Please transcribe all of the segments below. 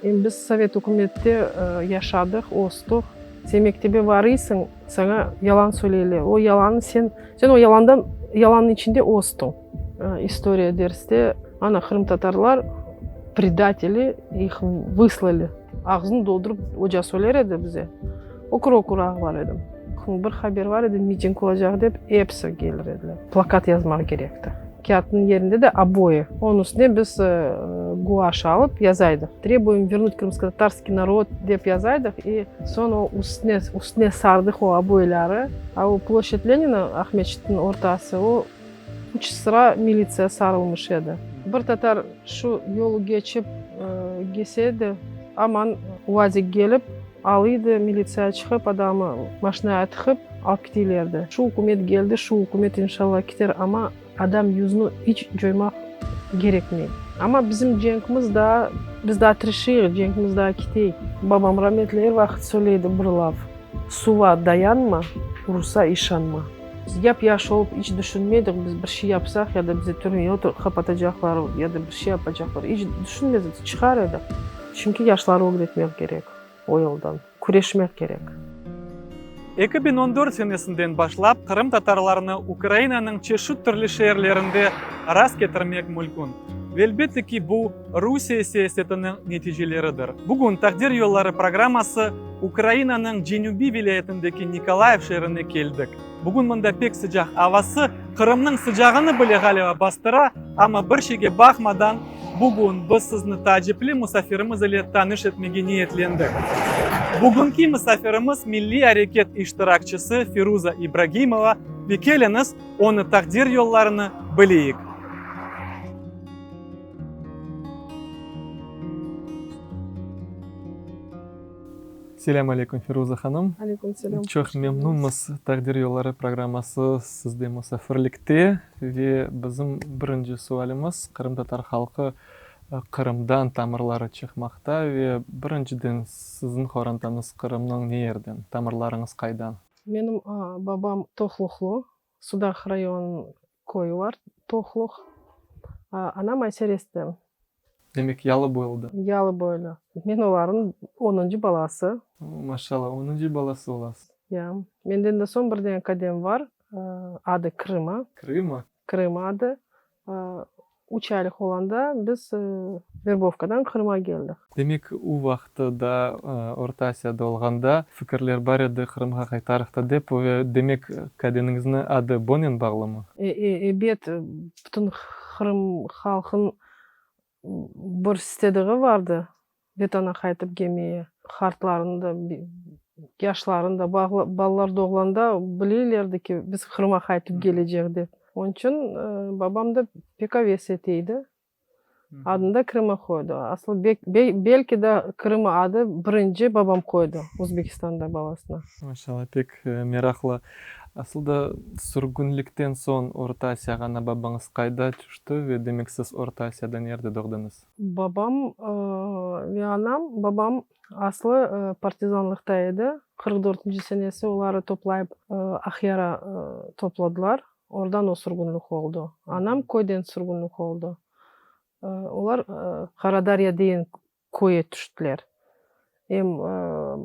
Em biz sovet ükümette yaşadıq, östük. Sen mektebe varıysıñ, saña yalan söyleyler. O yalanı sen, sen o yalandan, yalannıñ içinde östüñ. İstoriya derste, ana, qırımtatarlar predateli, ih vıslali. Ağzını doldurıp oca söyler edi bize. Ökür-ökür ağlar edim. Bir haber bar edi, miting olacaq dep, episi kelir ediler. Plakat yazmaq kerekti. Kâğıtnıñ yerinde de oboyi. Onıñ üstüne biz guaş alıp yazaydıq. Trebuyem vernut krımskotatarskiy narod dep yazaydıq i soñ o üstüne, üstüne sardıq o oboyları. A o ploşçad Lenina, Aqmescitniñ ortası, o üç sıra militsiya sarılmış edi. Bir tatar şu yolu geçip kelse edi, aman UAZik kelip alıydı, militsiya çıqıp adamı maşinaya tıqıp alıp keteylerdi. Şu ükümet keldi, şu ükümet inşallah kiter, amma adam yüzüni iç coymaq kerekmey. Amma bizim cenkimiz daa, biz daa tirişiyik, cenkimiz daa ketey. Babam rametli er vaqıt söyleydi bir laf, Suva dayanma, ursa işanma. Biz yap-yaş olıp iç düşünmedik, biz bir şey yapsaq ya da bizi türmeye qapatacaqlar, ya da bir şey yapacaqlar, iç düşünmez edik, çıqar edik. Çünki yaşları ögretmek kerek o yoldan, küreşmek kerek. 2014 senesinden başlap qırımtatarlarnı Ukrainanıñ çeşit türlü şeerlerinde rast ketirmek mülkün. Ve elbette ki, bu, Rusiye siyasetiniñ neticeleridir. Bugün Taqdir yolları programması Ukrainanıñ cenübiy vilâyetindeki Nikolayev şeerine keldik. Bugün mında pek sıcaq, avası Qırımnıñ sıcağını bile ğaliba bastıra, amma bir şeyge baqmadan, bugün biz sizni taacipli musafirimiz ile tanış etmege niyetlendik. Bugünki musafirimiz milliy areket iştirakçisi Firuza İbragimova ve keliñiz, onı taqdir yollarını bileyik. Selâm aleyküm, Firuza hanım. Aleyküm selâm. Çoq memnunmız Taqdir yolları programması sizde musafirlikte. Ve bizim birinci sualimiz, qırımtatar halqı Qırımdan tamırları çıqmaqta ve birinciden siziñ qorantañız Qırımnıñ ne yerden, tamırlarıñız qaydan? Menim babam Tohluqlı, Sudaq rayonınıñ köyü var, Tohluq. Anam Ayseresten. Demek, Yalıboyluda. Yalıboylu. Men olarnıñ onuncı balası. Maşallah, onuncı balası olasız. Ya. Menden de soñ bir dene kadem var, adı Krıma. Krıma? Krıma adı. Üç aylıq olanda biz verbovkadan Qırımğa keldik. Demek, o vaqtı da Orta Asiyada olğanda fikirler bar edi Qırımğa qaytarıq da dep, ve demek, kadeniñizni adı bonen bağlımı? Ebet, bütün Qırım halqınıñ bir istediği vardı, Vetana qaytıp kelmeye. Qartlarnı da, yaşlarnı da, balalar doğğanda bileylerdi ki, biz Qırımğa qaytıp kelecek dep. Onıñ içün babam da pek aves eteydi. Adını da Krıma qoydı. Aslı belki de Krıma adı birinci babam qoydı Özbekistanda balasına. Maşallah, pek meraqlı. Asıl da sürgünlikten soñ Orta Asiyağa ana-babañız qayda tüşti ve demek siz Orta Asiyada nerde doğdıñız? Babam ve anam, babam aslı partizanlıqta edi. 44 dörtünci senesi oları toplayıp Aqyara topladılar. Oradan o sürgünlik oldı. Anam köyden sürgünlik oldı. Olar Qaradarya degen köye tüştiler. Em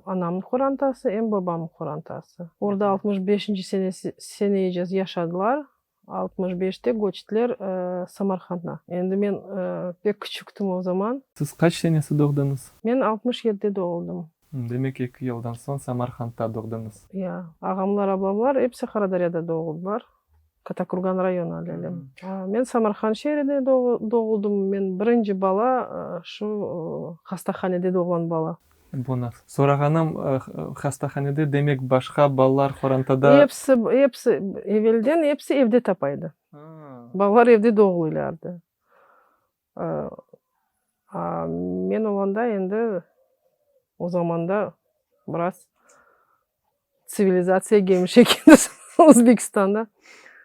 anamnıñ qorantası, em babamnıñ qorantası. Orda 65-nci senesi, senece yaşadılar. 65-te köçtiler Samarqandğa. Endi men pek küçüktim o zaman. Siz qaç senesi doğdıñız? Men 67-de doğuldım. Demek, eki yıldan soñ Samarqandta doğdıñız. Ya. Ağamlar, ablamlar episi Qaradaryada doğuldılar. Kattakurgan rayonı alelem. Men Samarqand şeerinde doğuldım. Men birinci bala, şu hastahanede doğğan bala. Bunı sorağanım, hastahanede, demek, başqa balalar qorantada. Episi, episi, evelden episi evde tapaydı. Balalar evde doğulıylardı. A men olanda endi o zamanda biraz tsivilizatsiya kelmiş eken Özbekistanda.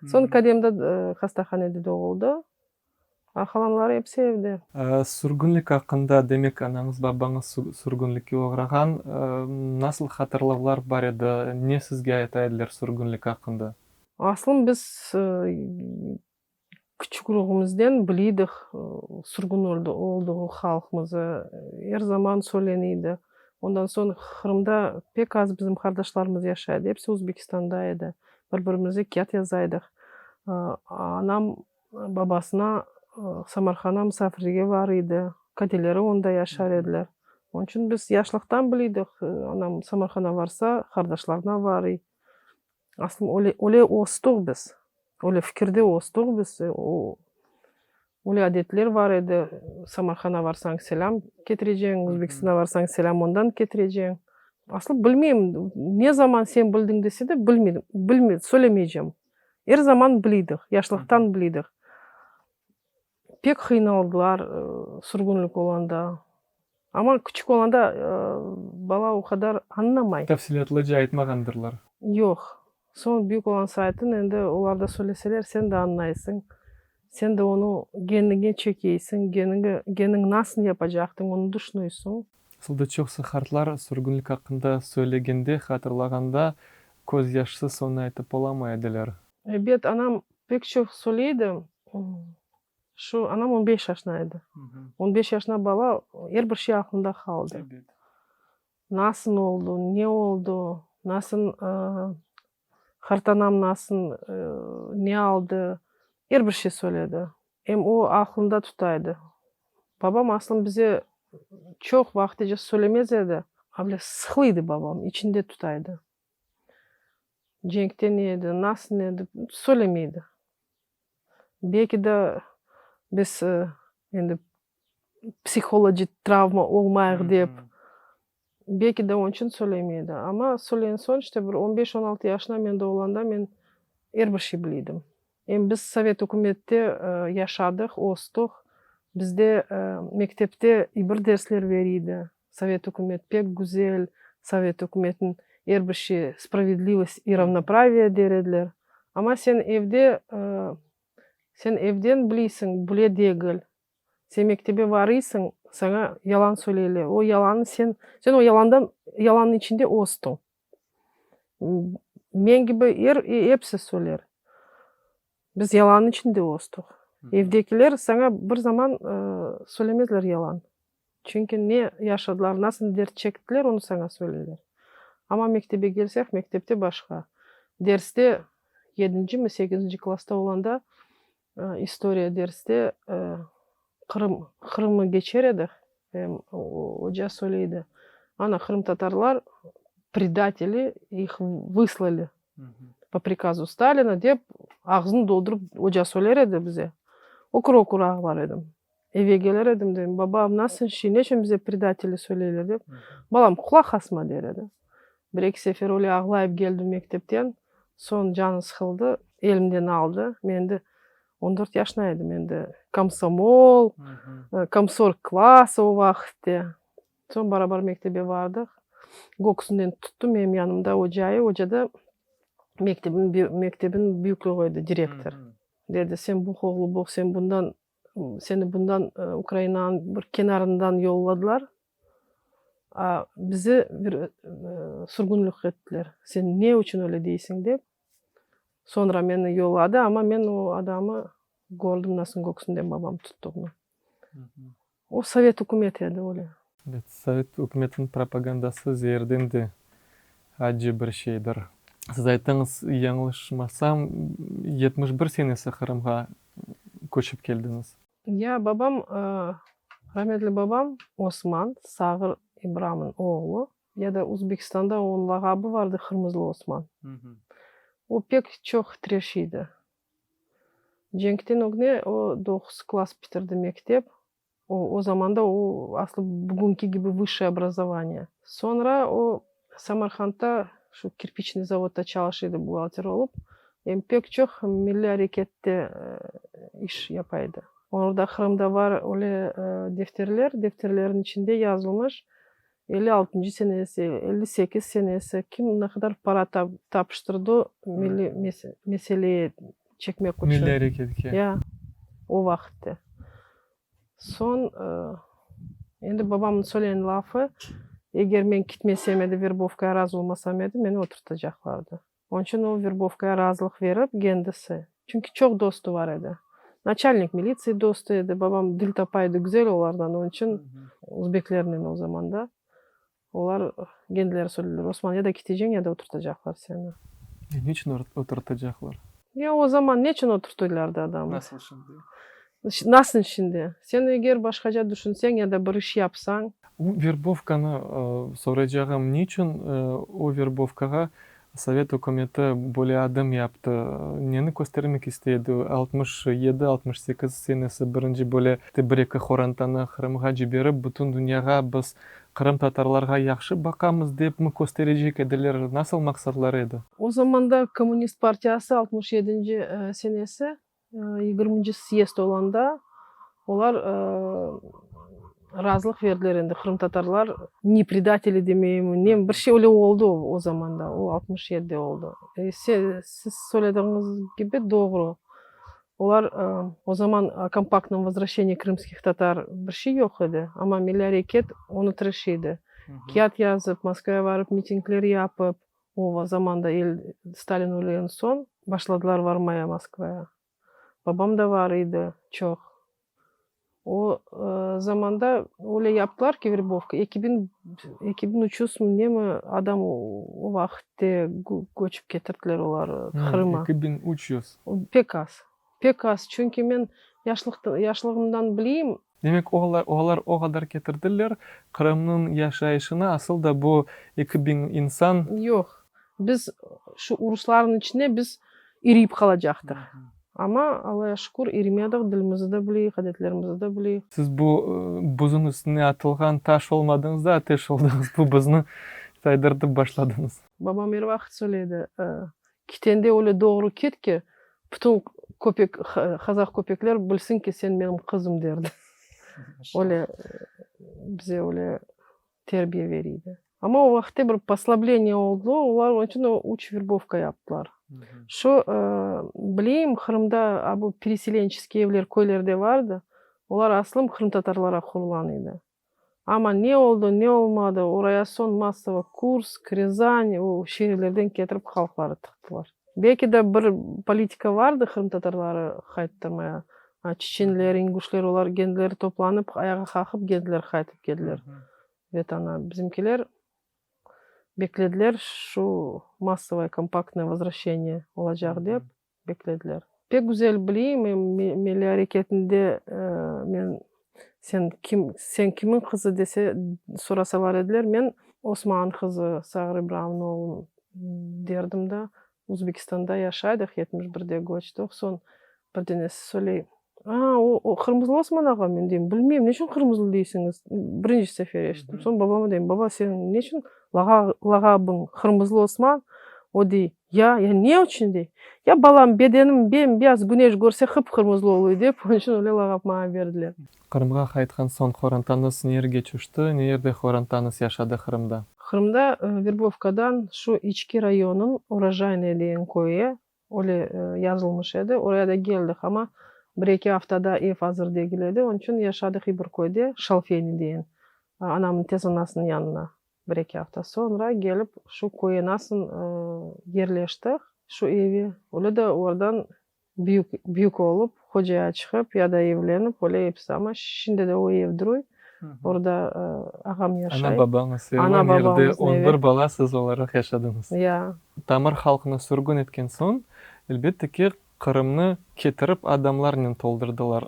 Soñ kadem de hastahanede doğuldı. A halamlar episi evde. Sürgünlik aqqında, demek, anañız, babañız sürgünlikke oğrağan, nasıl hatırlavlar bar edi, ne sizge ayta ediler sürgünlik aqqında? Aslım biz. Küçüklüğümizden biliydik sürgün oldığı halqımızı, er zaman söyleniydi. Ondan soñ Qırımda pek az bizim qardaşlarımız yaşaydı, episi Özbekistanda edi. Bir-birimize kâğıt yazaydıq. Anam babasına Samarqandğa musafirge barıydı, kateleri onda yaşar ediler. Onıñ içün biz yaşlıqtan biliydik, anam Samarqandğa barsa, qardaşlarına barıy. Asıl öyle, öyle östük biz, öyle fikirde östük biz, öyle adetler bar edi, Samarqandğa barsañ, selâm ketireceñ, Özbekistanğa barsañ, selâm ondan ketireceñ. Asıl bilmeyim, ne zaman sen bildiñ dese de, bilmedim, bilme, söylemeycem. Er zaman biliydik, yaşlıqtan biliydik. Pek qıynaldılar sürgünlik olanda. Amma küçük olanda bala o qadar añlamay. Tafsilâtlıca aytmağandırlar. Yoq. Soñ büyük olan saytın endi olar da söyleseler, sen de añlaysıñ. Sen de onı genine çekeysiñ, geniñe, geniñ nasıl yapacaqtıñ, onı düşünüysiñ. Asıl da çoqusı qartlar sürgünlik aqqında söylegende, hatırlağanda közyaşsız onı aytıp olamay ediler. Ebet, anam pek çoq söyleydi. Şu, anam 15 yaşında edi. 15 yaşında bala er bir şey aqlında qaldı. Nasıl oldı, ne oldı, nasıl qartanam nasıl ne aldı, er bir şey söyledi. Em o aqlında tutaydı. Babam aslında bize çoq vaqıtca söylemez edi. Avle sıqlıydı babam, içinde tutaydı. Cenkte ne edi, nasıl edi, söylemeydi. Belki de biz endi psihologik travma olmayıq dep, belki de onıñ içün söylemeydi. Amma söylegen soñ, işte bir 15-16 yaşına men de olanda men er bir şey biliydim. Em biz Sovet ükümette yaşadıq, östük. Bizde mektepte bir dersler beriydi. Sovet ükümet pek güzel, Sovet ükümetiniñ er bir şey справедливость и равноправие der ediler. Amma sen evde, sen evden bileysiñ, bile degil. Sen mektebe varıysıñ, saña yalan söyleyler. O yalanı sen, sen o yalandan, yalannıñ içinde östiñ. Men kibi er, episi söyler. Biz yalannıñ içinde östük. Evdekiler saña bir zaman söylemezler yalan. Çünki ne yaşadılar, nasıl dert çektiler, onı saña söyleyler. Amma mektebe kelsek, mektepte başqa. Derste yedincimi, sekizinci klassta olanda istoriya derste Qırım, Qırımnı keçer edik. Em oca söyleydi: Ana, qırımtatarlar предатели, их выслали по приказу Сталина dep ağzını doldurıp oca söyler edi bize. Ökür-ökür ağlar edim. Evge kelir edim, deyim: Babam, nasıl şey, ne içün bize предатели söyleyler dep. Balam, qulaq asma der edi. Bir-eki sefer öyle ağlayıp keldim mektepten, soñ canı sıqıldı, elimden aldı. Men endi 14 yaşında edim, endi komsomol, komsor klass o vaqıtte. Soñ beraber mektebe bardıq. Köksünden tuttı, menim yanımda ocayı, oca da mektebiniñ büyüklügi edi, direktor. Dedi: Sen buq oğlu, buq, sen bundan, seni bundan Ukrainanıñ bir kenarından yolladılar, a bizi bir sürgünlik ettiler. Sen ne içün öyle deysiñ dep. Soñra meni yolladı, amma men o adamı kördim, nasıl köksünden babam tuttığını. O Sovet ükümeti edi öyle. Evet, Sovet ükümetiniñ propagandası zeerden de accı bir şeydir. Siz ayttıñız, yañlışmasam, 71 senesi Qırımğa köçip keldiñiz. Ya babam, rametli babam Osman, Sağır İbramnıñ oğlu, ya da Özbekistanda onıñ lağabı vardı Qırmızılı Osman. O pek çoq tireşiydi. Cenkten ögüne o 9 klass bitirdi mektep. O zamanda o aslı bugünki kibi высшее образование. Soñra o Samarqandda şu kirpiçный zavodda çalışıydı buhgalter olıp. Em pek çoq milliy arekette iş yapaydı. Orada Qırımda bar öyle defterler, defterlerniñ içinde yazılmış 56-ncı senesi, 58 senesi kim ne qadar para tapıştırdı milliy meseleye çekmek içün. Milliy areketke. Ya, o vaqıtta. Soñ endi babamnıñ söylegen lafı, eger men ketmesem edi, verbovkaya razı olmasam edi, meni oturtacaqlardı. Onıñ içün o verbovkaya razılıq berip, kendisi. Çünki çoq dostu bar edi. Naçalnik militsiya dostu edi. Babam dil tapa edi güzel olardan, onıñ içün uzbeklernen o zamanda. Olar kendileri söylediler, Osman, ya da keteceñ, ya da oturtacaqlar seni. E, neçün oturtacaqlar? Ya o zaman neçün oturtıylardı adamı? Nasıl şimdi? Nasıl şimdi? Sen eger başqaca düşünseñ ya da bir iş yapsañ. O verbovkanı soraycağım, niçün o verbovkağa Sovet ükümeti böyle adım yaptı? Neni köstermek istey edi? 67, 68 senesi birinci böyle bir-eki horantanı Qırımğa ciberip, bütün dünyağa biz qırımtatarlarğa yahşı baqamız depmi kösterecek ediler? Nasıl maqsatları edi? O zamanda Kommunist partiyası altmış yedinci senesi Yigirminci syezd olanda olar razılıq berdiler endi qırımtatarlar ne predateli demeymi, ne bir şey öyle oldı o zamanda, o 67-de oldı. Siz söylediğiñiz kibi doğru, olar o zaman kompaktnogo vozvraşeniya krımskih tatar bir şey yoq edi, amma milliy areket onı tırışıy edi. Kâğıt yazıp, Moskvaya barıp mitingler yapıp, O zamanda el Stalin ölgen soñ başladılar varmaya Moskvaya. Babam da var edi çoq. O zamanda öyle yaptılar ki, verbovka, 2000, 2300 mi nemi adam o vaqıtte köçip ketirdiler olar Qırıma. 2300. Pek az. Pek az, çünki men yaşlığımdan bileyim. Demek, olar o qadar ketirdiler Qırımnıñ yaşayışına, asıl da bu 2000 insan. Yoq, biz şu uruslarnıñ içinde biz iriyip qalacaqtıq. Amma, Allaya şükür, irimedik, dilimizi de bileyik, adetlerimizi de bileyik. Siz bu buzun üstüne atılğan taş olmadıñız da, ateş oldıñız, bu buznı taydırtıp başladıñız. Babam er vaqıt söyledi, Kitende öyle doğru kit ki, bütün köpek, qazaq köpekler bilsin ki, sen menim qızım derdi. Öyle bize öyle terbiye beriydi. Amma o vaqıtte bir poslableniye oldı, olar onıñ içün o üç verbovka yaptılar. Şu, bileyim, Qırımda a bu pereselençeskiy evler köylerde vardı, olar aslım qırımtatarlara qurulan edi. Amma ne oldı, ne olmadı, oraya soñ massovo Kursk, Râzan, o şeerlerden ketirip halqları tıqtılar. Belki de bir politika vardı qırımtatarları qayttırmaya, a çeçenler, inguşler olar gendileri toplanıp, ayağa qaqıp gendiler qaytıp keldiler Vetana. Bizimkiler beklediler şu massovoye kompaktnoye vozvraşçeniye olacaq dep. Beklediler. Pek güzel bileyim, em milliy areketinde men sen kim, sen kimiñ qızı dese, sorasalar ediler, men Osman qızı, Sağır İbraimniñ oğlu derdim da. Uzbekistanda yaşaydıq, 71-de köçtik, soñ bir denesi söyley, A, o, o Qırmızılı Osman ağa? Men deyim, bilmeyim, neçün Qırmızılı deysiñiz? Birinci sefer eşittim. Soñ babama deyim, baba, seniñ neçün lağabıñ Qırmızılı Osman? O dey, Ya, ya ne içün dey? Ya, balam, bedenim bem-beyaz, güneş körse qıp-qırmızılı oluy dep, onıñ içün öyle lağap maña berdiler. Qırımğa qaytqan soñ qorantañız nerge çüşti, ne yerde qorantañız yaşadı Qırımda? Qırımda Verbovkadan şu İçki rayonıñ Urojaynoye degen köyü, öyle yazılmış edi, oraya da keldik, amma bir-eki aftada ev azır degil edi, onıñ içün yaşadıq i bir köyde, Şalfeyni degen, anamnıñ tez anasınıñ yanına. Bir-eki afta soñra kelip şu köye nasıl yerleştik, şu eve, öyle de oradan büyük, büyük olıp, hocaya çıqıp ya da evlenip, öyle episi. Amma şimdi de o ev duruy, orada ağam yaşay. Ana-babañız evi, yerde on bir bala siz olaraq yaşadıñız. Ya. Tamır halqnı sürgün etken soñ, elbette ki, Qırımnı ketirip adamlarnen toldurdılar.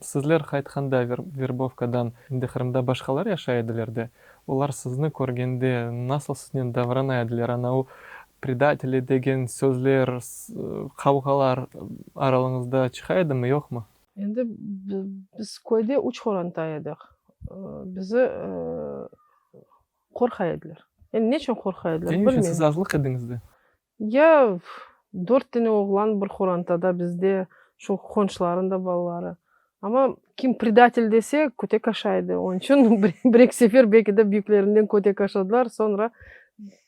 Sizler qaytqanda Verbovkadan, endi Qırımda başqalar yaşay ediler de, olar sizni körgende nasıl siznen davrana ediler? Ana o predateli degen sözler, qavğalar aralıñızda çıqa edimi, yoqmı? Endi biz köyde üç qoranta edik. Bizi qorqa ediler. Endi neçün qorqa ediler, bilmeyim. Ne içün? Siz azlıq ediñiz de. Ya, dört dene oğlan bir qorantada bizde, şu qonşularnıñ da balaları. Amma kim predatel dese, kötek aşaydı. Onıñ içün bir-eki sefer belki de büyüklerinden kötek aşadılar, soñra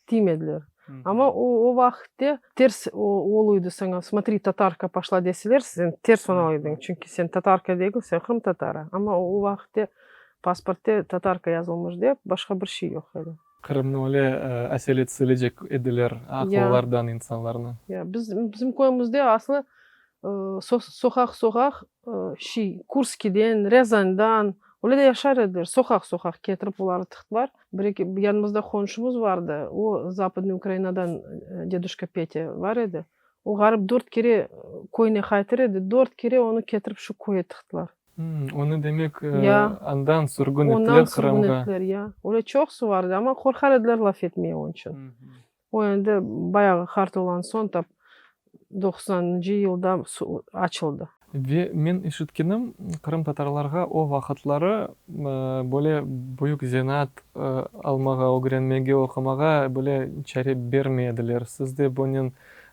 tiymediler. Amma o vaqıtte ters oluydı saña, smotri, tatarka poşla deseler, sen ters ola ediñ, çünki sen tatarka degil, sen qırımtatarı. Amma o vaqıtte pasportte tatarka yazılmış dep, başqa bir şey yoq edi. Qırımnı öyle aselet silecek ediler aqıllardan insanlarnı. Ya, biz, bizim köyümizde aslı. Soqaq-soqaq şiy, Kurskiden, Râzandan, öyle de yaşar ediler, soqaq-soqaq ketirip olarnı tıqtılar. Bir-eki, yanımızda qonşumız vardı, o, Zapadnıy Ukrainadan deduşka Petya var edi, o ğarip dört kere köyüne qaytır edi, dört kere onı ketirip şu köye tıqtılar. Onı demek, Ya. andan sürgün Ondan ettiler sürgün Qırımğa. ettiler, ya. Öyle çoqsu vardı, amma qorqar ediler laf etmeye onıñ içün. O endi bayağı qart olan soñ, tap doqsanıncı yılda açıldı. Ve men işitkenim, qırımtatarlarğa o vaqıtları böyle büyük zenaat almağa, ögrenmege, oqumağa böyle çare bermey ediler. Siz de bunen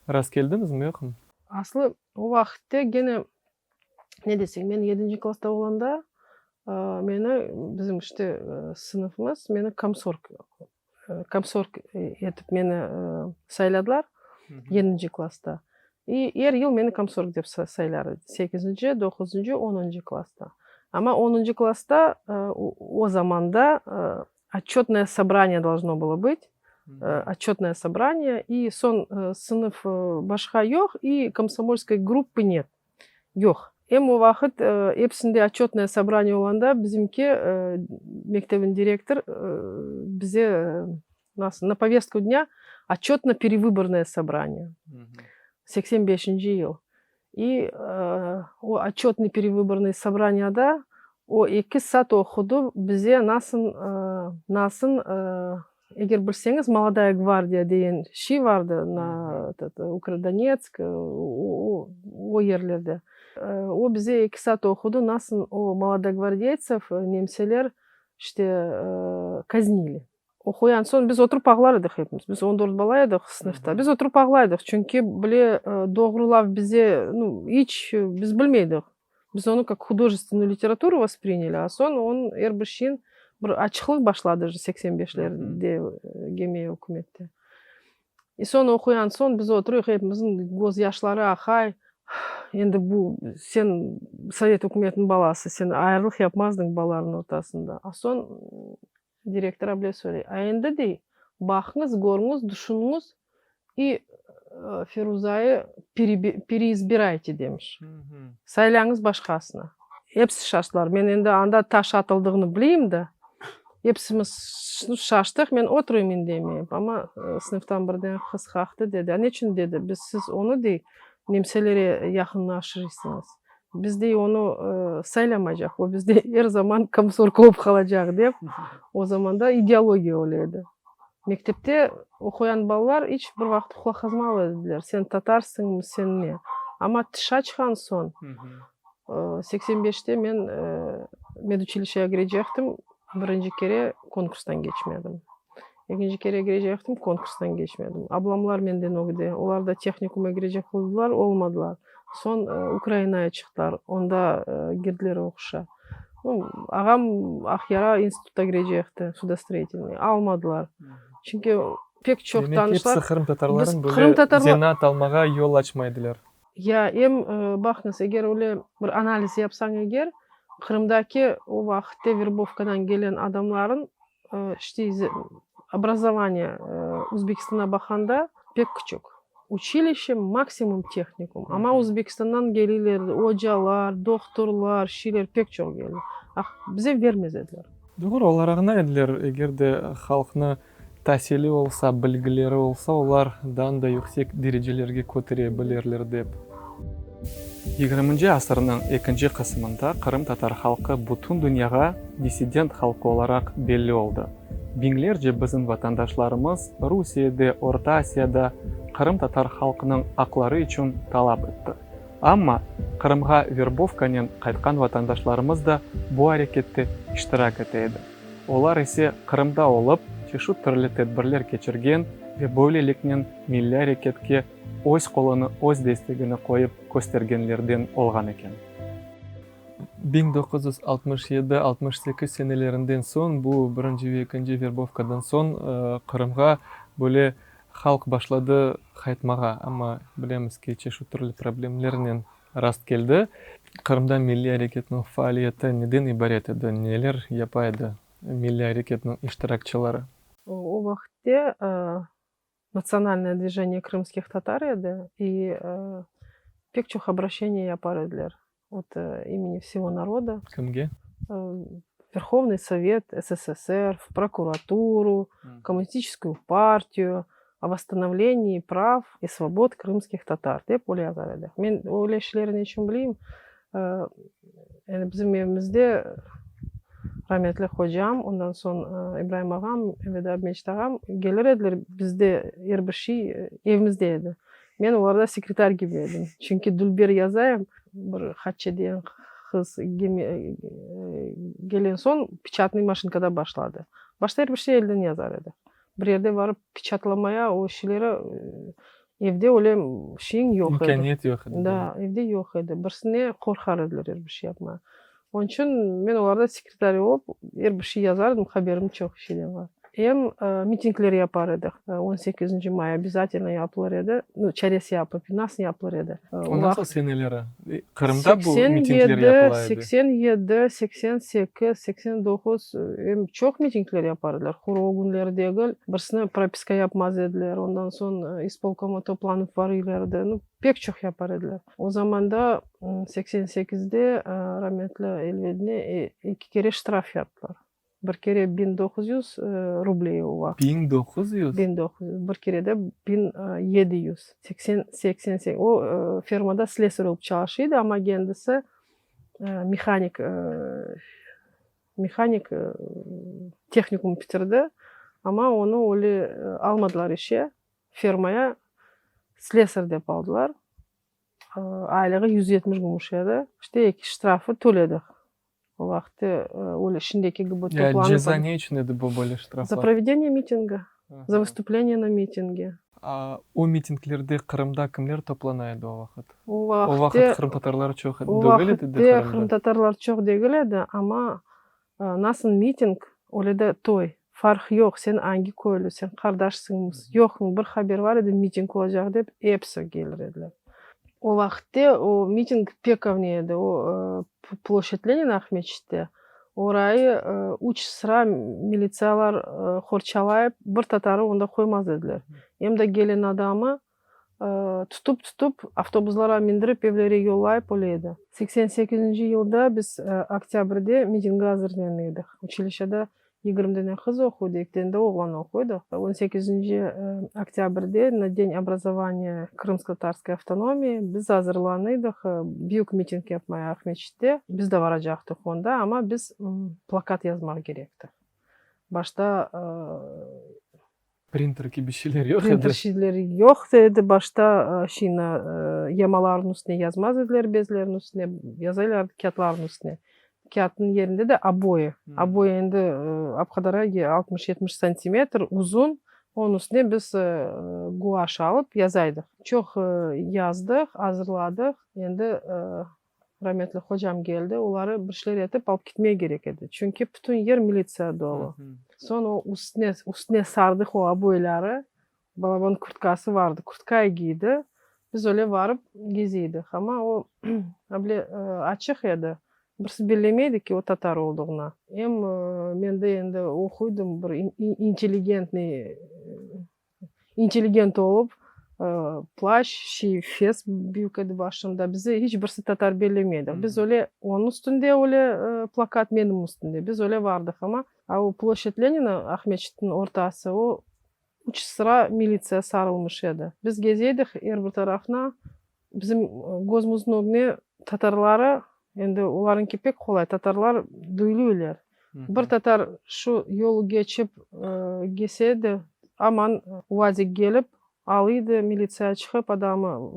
rastkeldiñizmi, yoqmı? Aslı, o vaqıtte gene Ne desek, men yedinci klassta olanda, meni bizim işte sınıfımız meni komsorg, komsorg etip meni sayladılar yedinci klassta. İ er yıl meni komsorg dep saylar edi, sekizinci, doquzıncı, onuncı klassta. Amma onuncı klassta o zamanda otçötnoye sobraniye dolžno bylo bıt, otçötnoye sobraniye, i soñ sınıf başqa yoq, i komsomolskoy gruppı net. Yoq. Em o vaqıt episinde otçötnoye sobraniye olanda bizimki mektebin direktor bize nasıl na povestku dnâ otçötno-perevıbornoye sobraniye, 85-nci yıl. İ o otçötno-perevıbornoye sobraniyada o eki saat oqudı bize nasıl nasıl Eger bilseñiz, Molodaya gvardiya deyen şiy vardı na etot Ukrodonetsk, o yerlerde. O bize eki saat oqudı, nasıl o molodogvardeytsev nemseler işte kaznili. Oquyan soñ biz oturıp ağlar edik hepimiz. Biz on dört bala edik sınıfta. Biz oturıp ağlaydıq, çünki bile doğru laf bize nu iç biz bilmeydik. Biz onı kak hudojestvennuyu literaturu vosprinyali, a soñ onıñ er bir şeyin bir açıqlıq başladı 85-lerde Gemiyev ükümette. I soñ oquyan soñ biz oturıyıq, epimizniñ göz yaşları aqay. Endi bu sen sovet ükümetiniñ balası, sen ayırılıq yapmazdıñ balalarnıñ ortasında. A soñ Direktor able söyley, A endi, dey, baqıñız, körüñiz, düşüniñiz i Feruzayı pereizbirayte, demiş. Saylañız başqasını. Episi şaştılar. Men endi anda taş atıldığını bileyim da. Episimiz şaştıq. Men oturayım indemeyip. Amma sınıftan birden qız qaqtı, dedi, A neçün, dedi, biz siz onı, dey, nemselere yaqınlaşırıysıñız? Biz, dey, onı saylamaycaq, o bizde er zaman komsorg olıp qalacaq, dep, o zamanda ideologiya öyle edi. Mektepte oquyan balalar iç bir vaqıt qulaq asmalı ediler, sen tatarsıñmı, sen ne. Amma tışa çıqqan soñ, 85-te men meduçilişege kirecektim, birinci kere konkurstan keçmedim. Ekinci kere kirecektim, konkurstan keçmedim. Ablamlar menden ögde, olar da tehnikumğa kirecek oldılar, olmadılar. Soñ Ukrainaya çıqtılar, onda girdiler oquşa. Ağam Aqyara institutta kirecekti, sudostroitelnıy, almadılar. Çünki pek çoq tanışlar. Demek, episi qırımtatarların böyle zenaat almağa yol açmay ediler. Ya, em, baqıñız, eger öyle bir analiz yapsañ eger, Qırımdaki o vaqıtte verbovkadan gelen adamların İşte, obrazovaniye Özbekistanğa baqanda pek küçük. Uçilişe, maksimum tehnikum. Amma Özbekistandan kelirler ocalar, dohturlar, şiyler pek çoq keldi. Bize vermez ediler. Doğru, olar añlay ediler, eger de halqnı tasili olsa, bilgileri olsa, olar dan da yüksek derecelerge kötere bilirler dep. Yigirminci asırnıñ ekinci qısımında qırımtatar halqı bütün dünyağa dissident halqı olaraq belli oldı. Biñlerce bizim vatandaşlarımız Rusiyede, Orta Asiyada qırımtatar halqınıñ aqları içün talap etti. Amma Qırımğa verbovkanen qaytqan vatandaşlarımız da bu arekette iştirak ete edi. Olar ise Qırımda olıp, çeşit türlü tedbirler keçirgen ve böyleliknen milliy areketke öz qolunı, öz destegini qoyıp köstergenlerden olğan eken. 1967, 68 senelerinden soñ, bu birinci ve ekinci verbovkadan soñ Qırımğa böyle halq başladı qaytmağa, amma bilemiz ki, çeşit türlü problemlernen rast keldi. Qırımda milliy areketniñ faaliyeti neden ibaret edi, neler yapa edi milliy areketniñ iştirakçıları? O vaqıtte Natsionalnoye dvijeniye krımskih tatar edi, i. Pek çoq obroşeniye yapar ediler ot imeni vsego naroda. Kimge? Verhovnıy Sovet SSSR, v prokuraturu, Kommunistическую partiyu o vosstanovlenii prav i svobod krımskih tatar dep öyle yazar edi. Men öyle şeylerni ne içün bileyim? Endi bizim evimizde rametli hocam, ondan soñ İbraim ağam, Elveda Abmecit ağam kelir ediler, bizde er bir şey evimizde edi. Men olarda sekretar kibi edim. Çünki dülber yazayım, bir Hatçe degen qız kelgen soñ peçatnıy maşinkada başladı. Başta er bir şey elden yazar edik. Bir yerde varıp peçatlamaya o şeyleri evde öyle şeyiñ yoq edi. İmkâniyet yoq edi. Da, evde yoq edi. Birisine qorqar ediler er bir şey yapmaya. Onıñ içün men olarda sekretar olıp, er bir şey yazar edim, haberim çoq şeyden bar. Em mitingler yapar edik. On sekizinci may obязательno yapılır edi. Nu, çaresi yapıp, nasıl yapılır edi? O nasıl seneleri? Qırımda bu mitingler yapıla edi? 87, 88, 89, em çoq mitingler yapar ediler. Quru o künleri degil. Birisine propiska yapmaz ediler. Ondan soñ ispolkoma toplanıp varıylar edi. Nu, pek çoq yapar ediler. O zamanda, 88-de, rametli Elvedine eki kere ştraf yaptılar. Bir kere 1900 rubley o vaqıt. 1900? 1900. Bir kere de 1700. Seksen, 88. O, fermada slesar olıp çalışa edi, amma kendisi mehanik, mehanik tehnikum bitirdi, amma onı öyle almadılar işe, fermaya slesar dep aldılar. Aylığı 170 gümüş edi. İşte eki ştrafı töledik. O vaqıtte öyle şimdiki kibi toplanıp. Ceza ne içün edi bu böyle ştraflar? За проведение mitinga, za vıstupleniye na mitinge. O mitinglerde Qırımda kimler toplana edi o vaqıt? O vaqıtte, O vaqıt qırımtatarlar çoq o degil edi de vaqıtte Qırımda? qırımtatarlar çoq degil edi, amma nasıl miting, öyle de toy. Farq yoq, sen angi köylüsiñ, qardaşsıñmı, yoqmı, bir haber bar edi miting olacaq dep, episi kelir ediler. O vaqıtte o miting pek avne edi, o ploşçad Lenina Aqmescitte, orayı üç sıra militsiyalar qorçalayıp, bir tatarı onda qoymaz ediler. Em de gelen adamı tutıp-tutıp, avtobuslara mindirip, evlere yollayıp öyle edi. 88-nci yılda biz oktâbrde mitingge azırlana edik. Uçilişşede 20 dane qız oquydı, eki dane de oğlan oquydı. 18-nci oktâbrde, na День образования Krımsko-tatarskoy avtonomiyi, biz azırlanıydıq büyük miting yapmaya Aqmescitte. Biz de baracaqtıq onda, amma biz plakat yazmaq kerektik. Başta Printer kibi şeyler yoq edi. Printer şeyleri yoq edi. Başta şeyni yamalarnıñ üstüne yazmaz ediler, bezlerniñ üstüne, yazaylardı kâğıtlarnıñ üstüne. Kâğıtnıñ yerinde de oboyi. Oboyi endi apqadar 60-70 santimetr uzun. Onıñ üstüne biz guaş alıp yazaydıq. Çoq yazdıq, azırladıq. Endi rametli hocam keldi, oları bir şeyler etip alıp ketmege kerek edi. Çünki bütün yer militsiya dolu. Soñ o üstüne, üstüne sardıq o oboyları. Balaban kurtkası vardı, kurtka giydi. Biz öyle varıp geziydik. Amma o able açıq edi. Birisi bellemeydi ki, o tatar olduğuna. Em men de endi oquydım, bir intelligentniy, intelligent olıp, plaş, şey, fes büyük edi başımda. Bizi hiç birisi tatar bellemeydi. Biz öyle onıñ üstünde öyle plakat, menim üstünde. Biz öyle vardıq. Amma a o ploşçad Lenina, Aqmescitniñ ortası, o üç sıra militsiya sarılmış edi. Biz gezeydik er bir tarafına. Bizim közümizniñ ögüne tatarları, endi olarıñki pek qolay, tatarlar duyluylar. Bir tatar şu yolu geçip gelse edi, aman UAZik kelip alıydı, militsiya çıqıp adamı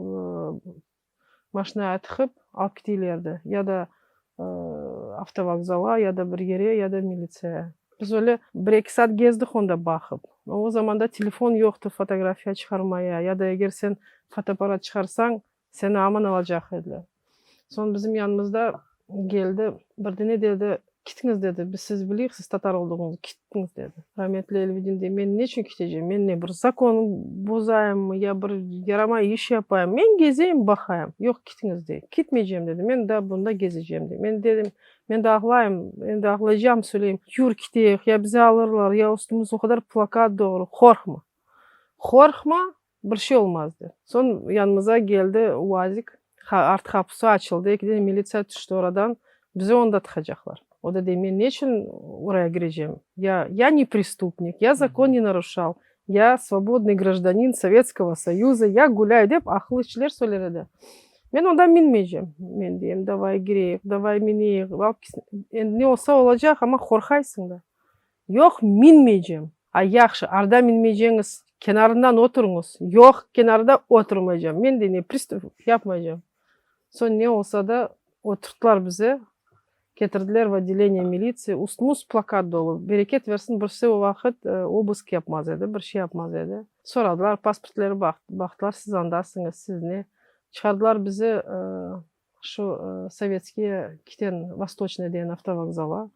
maşinaya tıqıp alıp keteylerdi. Ya da avtovokzala, ya da bir yere, ya da militsiya. Biz öyle bir-eki saat gezdik onda baqıp. O zamanda telefon yoqtı fotografiya çıqarmaya, ya da eger sen fotoapparat çıqarsañ, seni aman alacaq ediler. Soñ bizim yanımızda keldi, bir dene dedi, ketiñiz dedi, biz siz bileyik, siz tatar olduğıñıznı, ketiñiz dedi. Rametli Elvedin dey, men ne içün ketecem, men ne bir zakon bozayımmı, ya bir yaramay iş yapayım, men gezeyim, baqayım. Yoq, ketiñiz dey, ketmeycem dedi, men daa bunda gezecem dey. Men dedim, men de ağlayım, endi ağlaycam, söyleyim, yür keteyik, ya bizi alırlar, ya üstümüz o qadar plakat doğru, qorqma, qorqma, bir şey olmaz dedi. Soñ yanımıza keldi UAZik. Art qapusı açıldı, ekiden militsiya tüşti oradan, bizi onda tıqacaqlar. O da dey, men ne içün oraya kirecem? Ya, ya ne prestupnik, ya zakon ne naruşal, ya svobodnıy grajdanin Sovetskogo Soyuza, ya gulâyu, dep aqıllı şeyler söyler edi. Men onda minmeycem. Men deyim, davay kireyik, davay mineyik, alıp ketsin. Endi ne olsa olacaq, amma qorqaysıñ da. Yoq, minmeycem. A, yahşı, arda minmeyceñiz, kenarından oturıñız. Yoq, kenarda oturmaycam. Men de ne, pristup yapmaycam. Soñ ne olsa da, oturttılar bizi, ketirdiler v otdeleniye militsiya, üstümüz plakat dolu. Bereket versin, birisi o vaqıt obısk yapmaz edi, bir şey yapmaz edi. Soradılar, pasportları baqtılar, siz andasıñız, siz ne. Çıqardılar bizi Şu Sovetskiye kiten Vostoçnıy degen avtovokzala.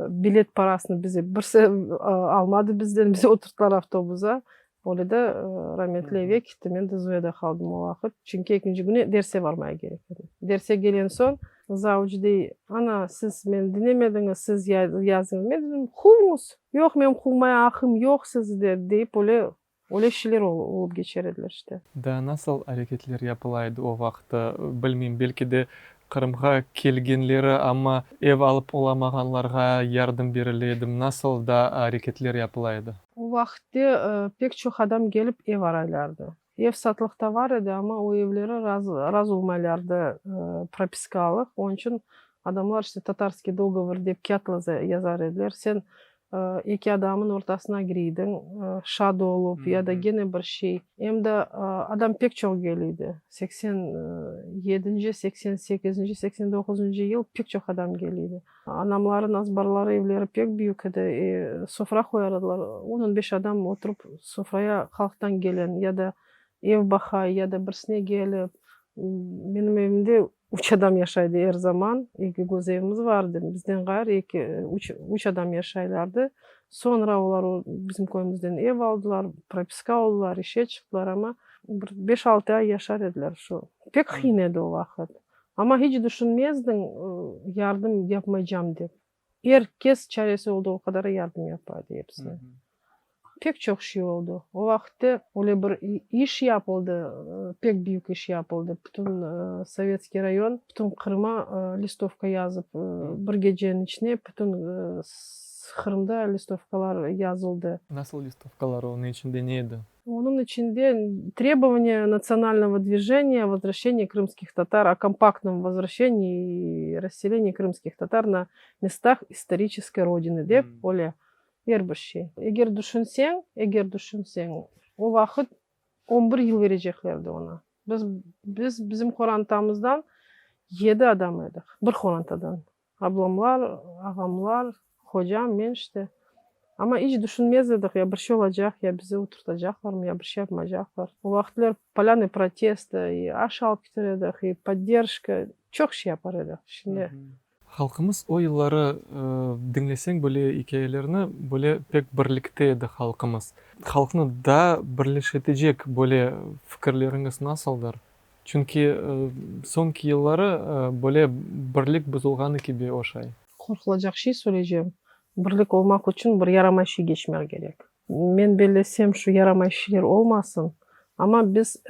Bilet parasını bize birisi almadı bizden, bizi oturttılar avtobusa. Öyle de rametli eve kitti, men de Zoyada qaldım o vaqıt. Çünki ekinci künü derse barmaya kerek edi. Derse kelen soñ zavuç dey, ana, siz meni diñlemediñiz, siz yazdıñız. Men dedim, quvıñız. Yoq, menim quvmaya aqım yoq sizde, deyip öyle Öyle şeyler olıp keçer ediler işte. Daa nasıl areketler yapıla edi o vaqıtta, bilmeyim, belki de Qırımğa kelgenleri, amma ev alıp olamağanlarğa yardım berile edi, nasıl daa areketler yapıla edi? O vaqıtte pek çoq adam kelip ev araylardı. Ev satlıqta var edi, amma o evleri razı olmaylardı propiskalıq, onıñ içün adamlar işte tatarskiy dogovor dep kâğıt yazar ediler, sen Eki adamın ortasına kiriydiñ, şad olıp ya da gene bir şey. Em de adam pek çoq keliydi. 87-nci, 88-nci, 89-ncı yıl pek çoq adam keliydi. Anamların azbarları, evleri pek büyük edi. Sofra qoyar ediler. On-on beş adam oturıp sofraya halqtan gelen ya da ev baqay, ya da birisine kelip. Menim evimde Üç adam yaşaydı er zaman, eki göz evimiz vardı, bizden ğayrı eki, üç, üç adam yaşaylardı. Soñra olar o bizim köyümizden ev aldılar, propiska oldılar, işe çıqtılar, amma bir beş-altı ay yaşar ediler şu. Pek qıyın edi o vaqıt. Amma hiç düşünmezdiñ yardım yapmaycam dep. Er kes çaresi olduğu qadar yardım yapa edi episine. Pek çoq şey oldı. O vaqıtte öyle bir iş yapıldı, pek büyük iş yapıldı. Bütün Sovetskiy rayon, bütün Qırıma listovka yazıp, bir geceniñ içine bütün Qırımda listovkalar yazıldı. Nasıl listovkalar, onıñ içinde ne edi? Onıñ içinde trebovaniya natsionalnogo dvijeniya o vozvraşçenii krımskih tatar, o kompaktnom vozvraşçenii i rasselenii krımskih tatar na mestah istoriçeskoy rodinı dep öyle er bir şey. Eger düşünseñ, eger düşünseñ, o vaqıt on bir yıl vereceklerdi oña. Biz, biz bizim qorantamızdan yedi adam edik, bir qorantadan. Ablamlar, ağamlar, hocam, men işte. Amma iç düşünmez edik, ya bir şey olacaq, ya bizi oturtacaqlarmı, ya bir şey yapmaycaqlar. O vaqıtlar polânıy protesta, i aş alıp keter edik, i podderjka, çoq şey yapar edik. Şimdi. Halqımız o yılları, diñleseñ böyle ikâyelerni, böyle pek birlikte edi halqımız. Halqnı daa birleşetecek böyle fikirleriñiz nasıldır? Çünki soñki yılları böyle birlik buzulğanı kibi oşay. Qorqulacaq şey söyleycem, birlik olmaq içün bir yaramay şey keçmek kerek. Men bellesem, şu yaramay şeyler olmasın, amma biz,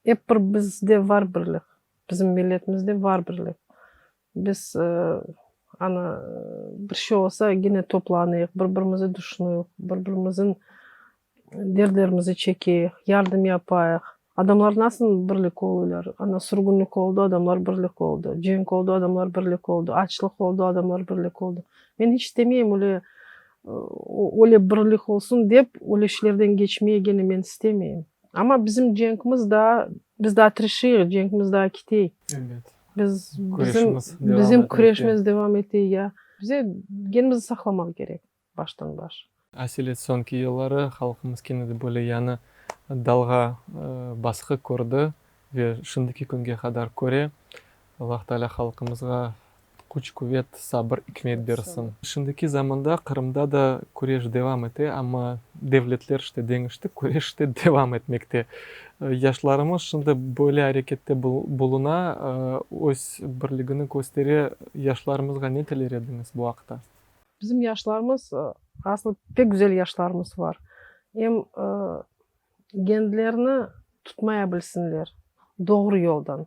ep bir bizde var birlik, bizim milletimizde var birlik. Biz, ana, bir şey olsa, gene toplanıyıq, bir-birimizi düşünüyik, bir-birimizin Derdlerimizi çekeyik, yardım yapayıq. Adamlar nasıl birlik oluylar? Ana, sürgünlik oldu, adamlar birlik oldu. Cenk oldu, adamlar birlik oldu. Açlıq oldu, adamlar birlik oldu. Men hiç istemeyim öyle, öyle birlik olsun dep, öyle şeylerden keçmeye gene men istemeyim. Amma bizim cenkimiz daa, biz daa tirişeyik, cenkimiz daa ketey. Elbet. Biz, bizim, bizim küreşimiz devam ete, ya. Bize genimizni saqlamaq kerek. Baştan baş. Aselet soñki yılları halqımız kene de böyle yañı dalğa basqı kördi ve şimdiki künge qadar köre. Allah Teala halqımızğa küç-quvet, sabır, ikmet bersin. Şimdiki zamanda Qırımda da küreş devam ete, amma devletler işte deñişti, küreş de devam etmekte. Yaşlarımız şimdi böyle arekette buluna, öz birligini köstere. Yaşlarımızğa ne tiler ediñiz bu aqta? Bizim yaşlarımız, aslı pek güzel yaşlarımız var. Em gençlerni tutmaya bilsinler doğru yoldan.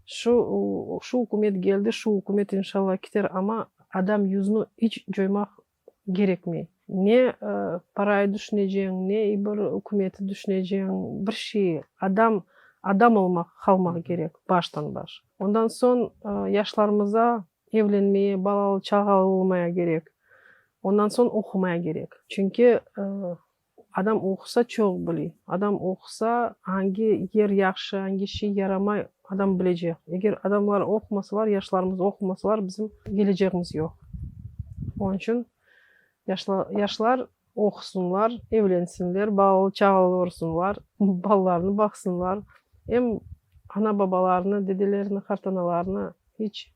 Şu, şu ükümet keldi, şu ükümet inşallah kiter, amma adam yüzüni iç coymaq kerekmey. Ne parayı tüşüneceñ, ne bir ükümeti tüşüneceñ, bir şey. Adam, adam olmaq, qalmaq kerek baştan baş. Ondan soñ yaşlarımıza evlenmeye, balalı çağalı olmaya kerek. Ondan soñ oqumaya kerek. Çünki adam oqusa çoq biley. Adam oqusa angi yer yahşı, angi şey yaramay adam bilecek. Eger adamlar oqumasalar, yaşlarımız oqumasalar, bizim kelecegimiz yoq. Onıñ içün yaşlar oqusınlar, evlensinler, balalı çağalı olsunlar, balalarını baqsınlar. Em ana-babalarını, dedelerini, qartanalarını iç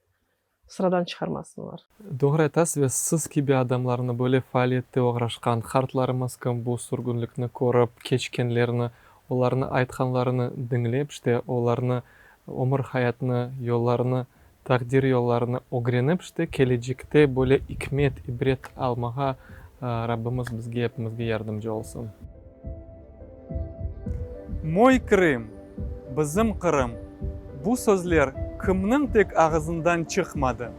sıradan çıqarmasınlar. Doğru aytasız ve siz kibi adamlarnı, böyle faaliyette oğraşqan qartlarımız kim bu sürgünlikni körip keçkenlerni, olarnı aytqanlarını diñlep, işte, olarnı ömür hayatını, yollarını, taqdir yollarını ögrenip, işte, kelecekte böyle ikmet, ibret almağa Rabbimiz bizge epimizge yardımcı olsun. Moy Krım, bizim Qırım, bu sözler kimniñ tek ağızından çıqmadı?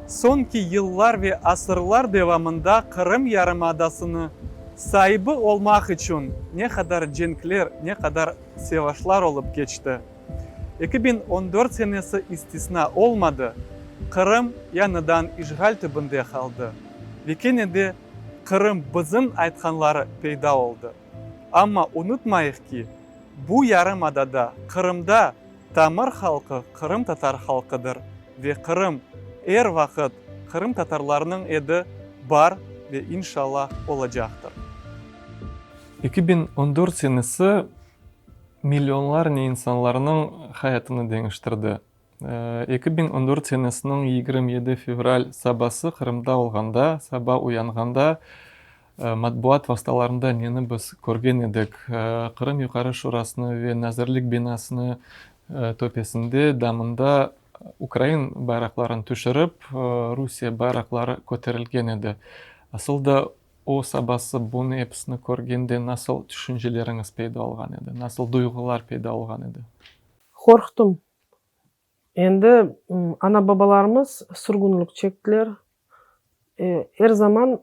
Soñki yıllar ve asırlar devamında Qırım yarımadasını saibi olmaq içün ne qadar cenkler, ne qadar sevaşlar olıp keçti. 2014 senesi istisna olmadı, Qırım yañıdan işğal tübünde qaldı ve kene de Qırım bizim aytqanları peyda oldı. Amma unutmayıq ki, bu yarımadada, Qırımda tamır halqı qırımtatar halqıdır ve Qırım er vaqıt qırımtatarlarnıñ edi, bar ve inşallah olacaqtır. 2014 senesi millionlarnen insanlarnıñ hayatını deñiştirdi. 2014 senesiniñ 27 fevral sabası Qırımda olğanda, saba uyanğanda matbuat vastalarında neni biz körgen edik? Qırım Yuqarı Şurasını ve Nazirlik binasını töpesinde, damında ukrain bayraqlarını tüşürip, Rusiye bayraqları köterilgen edi. Asıl da o sabası bunı episini körgende nasıl tüşünceleriñiz peyda olğan edi, nasıl duyğular peyda olğan edi? Qorqtım. Endi ana-babalarımız sürgünlik çektiler. Er zaman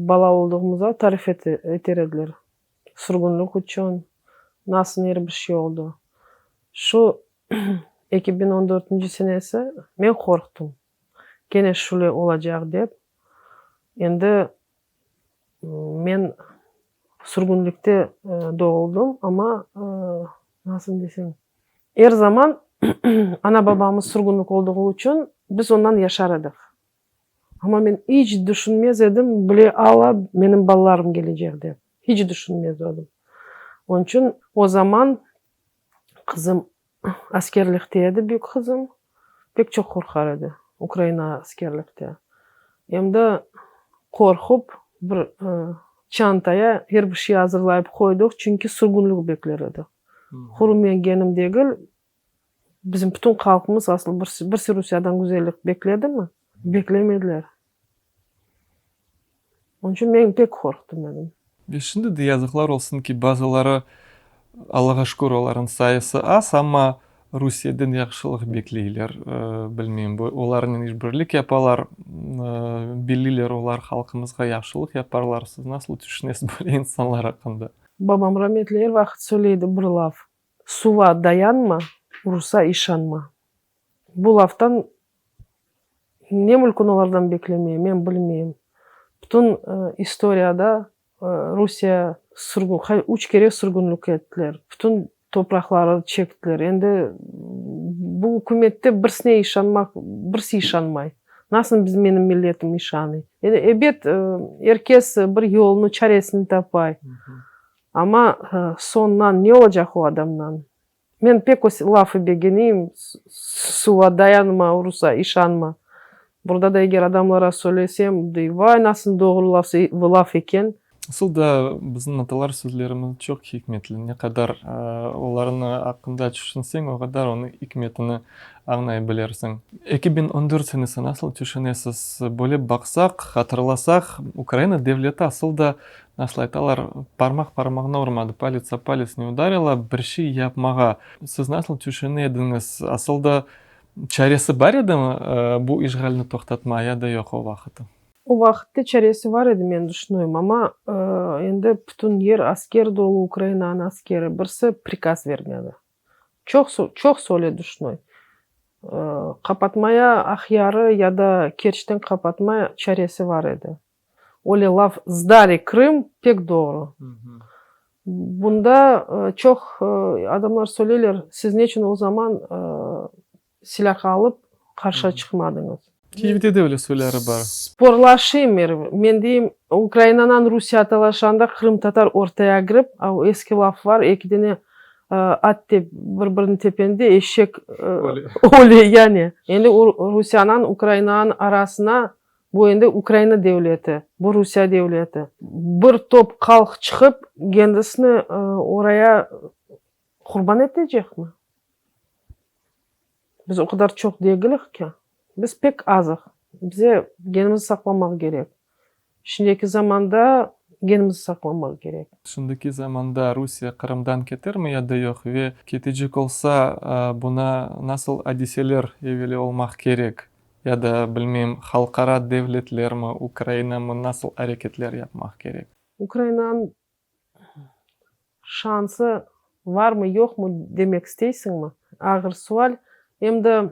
bala olduğımızda tarif eter ediler. Sürgünlik içün nasıl er bir şey oldı. Şu 2014-nci senesi men qorqtım. Kene şöyle olacaq dep. Endi men sürgünlikte doğuldım, amma nasıl desem, er zaman ana-babamız sürgünlik olduğu içün biz ondan yaşar edik. Amma men iç tüşünmez edim bile alâ menim balalarım kelecek dep. İç tüşünmez edim. Onıñ içün o zaman qızım askerlikte edi, büyük qızım. Pek çoq qorqar edi Ukraina askerlikte. Endi qorqup bir çantaya er bir şey azırlayıp qoydıq, çünki sürgünlik bekler edi. Qurulmagenim degil, bizim bütün halqımız asıl birisi Rusiyadan güzellik bekledimi? Beklemediler. Onıñ içün men pek qorqtım edim. Ve şimdi de yazıqlar olsun ki, bazıları, Allağa şükür, olarnıñ sayısı az, amma Rusiyeden yahşılıq bekleyler. Bilmeyim, olarnen işbirlik yapalar, bilirler, olar halqımızğa yahşılıq yaparlar. Siz nasıl tüşünesiz böyle insanlar aqqında? Babam rametli er vaqıt söyleydi bir laf: Suva dayanma, ursa işanma. Bu laftan ne mümkün olardan beklemeye, men bilmeyim. Bütün istoriyada Rusiye sürgün, üç kere sürgünlik ettiler. Bütün topraqları çektiler. Endi bu ükümette birisine işanmaq, birisi işanmay. Nasıl biz menim milletim işanay? Endi ebet, er kes bir yolunu, çaresini tapay. Amma soñundan ne olacaq o adamdan? Men pek o lafı begeneyim: Suva dayanma, ursa işanma. Burada da eger adamlara söylesem, dey: Vay, nasıl doğru laf eken. Asıl da bizim atalar sözlerimiz çoq hikmetli. Ne qadar olarnı aqqında tüşünseñ, o qadar onıñ ikmetini añlay bilersiñ. 2014 senesi nasıl tüşünesiz? Böyle baqsaq, hatırlasaq, Ukraina devleti asıl da, nasıl aytalar, parmaq parmağına urmadı, palets o palets ne udarila, bir şey yapmağa. Siz nasıl tüşüne ediñiz, asıl da çaresi bar edimi bu işğalni toqtatmağa ya da yoq o vaqıtı? O vaqıtte çaresi bar edi, men düşünüyim, amma endi bütün yer asker dolu, Ukrainanıñ askeri, birisi prikaz bermedi. Çoq çoq öyle düşünüy. Qapatmaya Aqyarı ya da Kerçten qapatmaya çaresi bar edi. Öyle laf sdali Krım pek doğru. Bunda çoq adamlar söyleyler, siz neçün o zaman silâh alıp qarşı çıqmadıñız? Kyivde de öyle söyleri bar. Sporlaşayım men deyim, Ukrainanan Rusiye talaşanda qırımtatar ortaya kirip, eski laf var, eki dene at bir-birini tepende eşek öle yani. Endi Rusiyanan Ukrainanıñ arasına bu endi Ukraina devleti, bu Rusiye devleti. Bir top halq çıqıp kendisini oraya qurban etecekmi? Biz o qadar çoq degilik ki. Biz pek azıq. Bize genimizni saqlamaq kerek. Şimdiki zamanda genimizni saqlamaq kerek. Şimdiki zamanda Rusiye Qırımdan ketermi ya da yoq ve ketecek olsa, buna nasıl adiseler eveli olmaq kerek ya da, bilmeyim, halqara devletlermi, Ukrainamı nasıl areketler yapmaq kerek? Ukrainanıñ şansı varmı, yoqmı demek isteysiñmi? Ağır sual. Em de,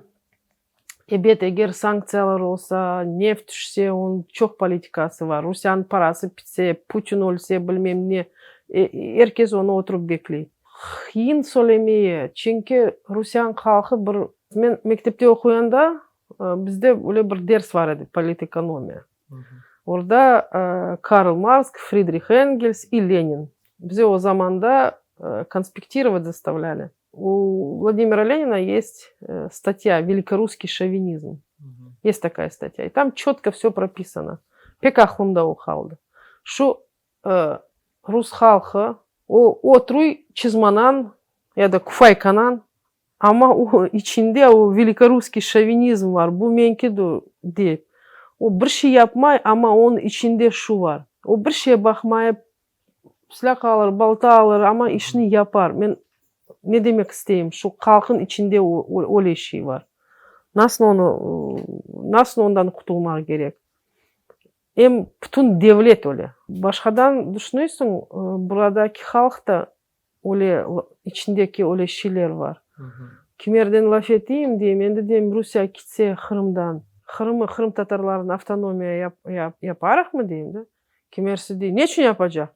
ebet, eger sanktsiyalar olsa, neft tüşse, onıñ çoq politikası var. Rusiyanıñ parası pitse, Putin ölse, bilmem ne, er kes onı oturıp bekley. Qıyın söylemeye, çünki Rusiyanıñ halqı bir. Men mektepte oquyanda bizde öyle bir ders var edi, politekonomiya. Orda Karl Marks, Fridrih Engels i Lenin. Bize o zamanda konspektirovat zastavlâli. U Vladimira Lenina есть statya Великорусский шовинизм. Есть такая статья. И там четко все прописано. Pek aqlımda o qaldı. Şu rus halqı o oturuy çizmanan ya da kufaykanan, amma o içinde o velikorusskiy şovinizm var, bu menki dep. O bir şey yapmay, amma onıñ içinde şu var. O bir şeye baqmayıp, silâh alır, balta alır, amma işni yapar. Men ne demek isteyim, şu halqıñ içinde öyle şey var. Nasıl onı, nasıl ondan qutulmaq kerek? Em bütün devlet öyle. Başqadan düşünüysiñ, buradaki halq da öyle, içindeki öyle şeyler var. Kimerden laf eteyim deyim, endi deyim, Rusiye kitse Qırımdan, Qırımı, qırımtatarlarnı avtonomiya yaparıqmı deyim da. Kimersi dey, neçün yapacaq?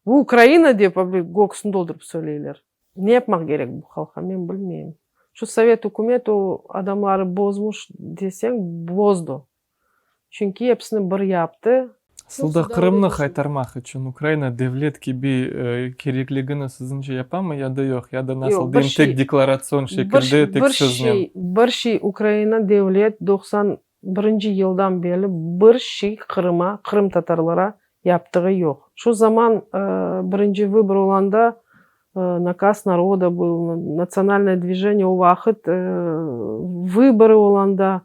Bu Ukraina dep köksüni toldurıp söyleyler. Ne yapmaq kerek bu halqqa, men bilmeyim. Şu sovet ükümet o adamları bozmuş deseñ, bozdı. Çünki episini bir yaptı. Asıl da Qırımnı qaytarmaq içün Ukraina devlet kibi kerekligini siziñce yapamı ya da yoq? Ya da nasıl deyim, tek deklaratsion şekilde, tek söznen? Bir şey Ukraina devlet 91 yıldan beri bir şey Qırıma, qırımtatarlara yaptığı yoq. Şu zaman birinci vıbor olanda nakaz naroda был, natsionalnoye dvijeniye o vaqıt vıborı olanda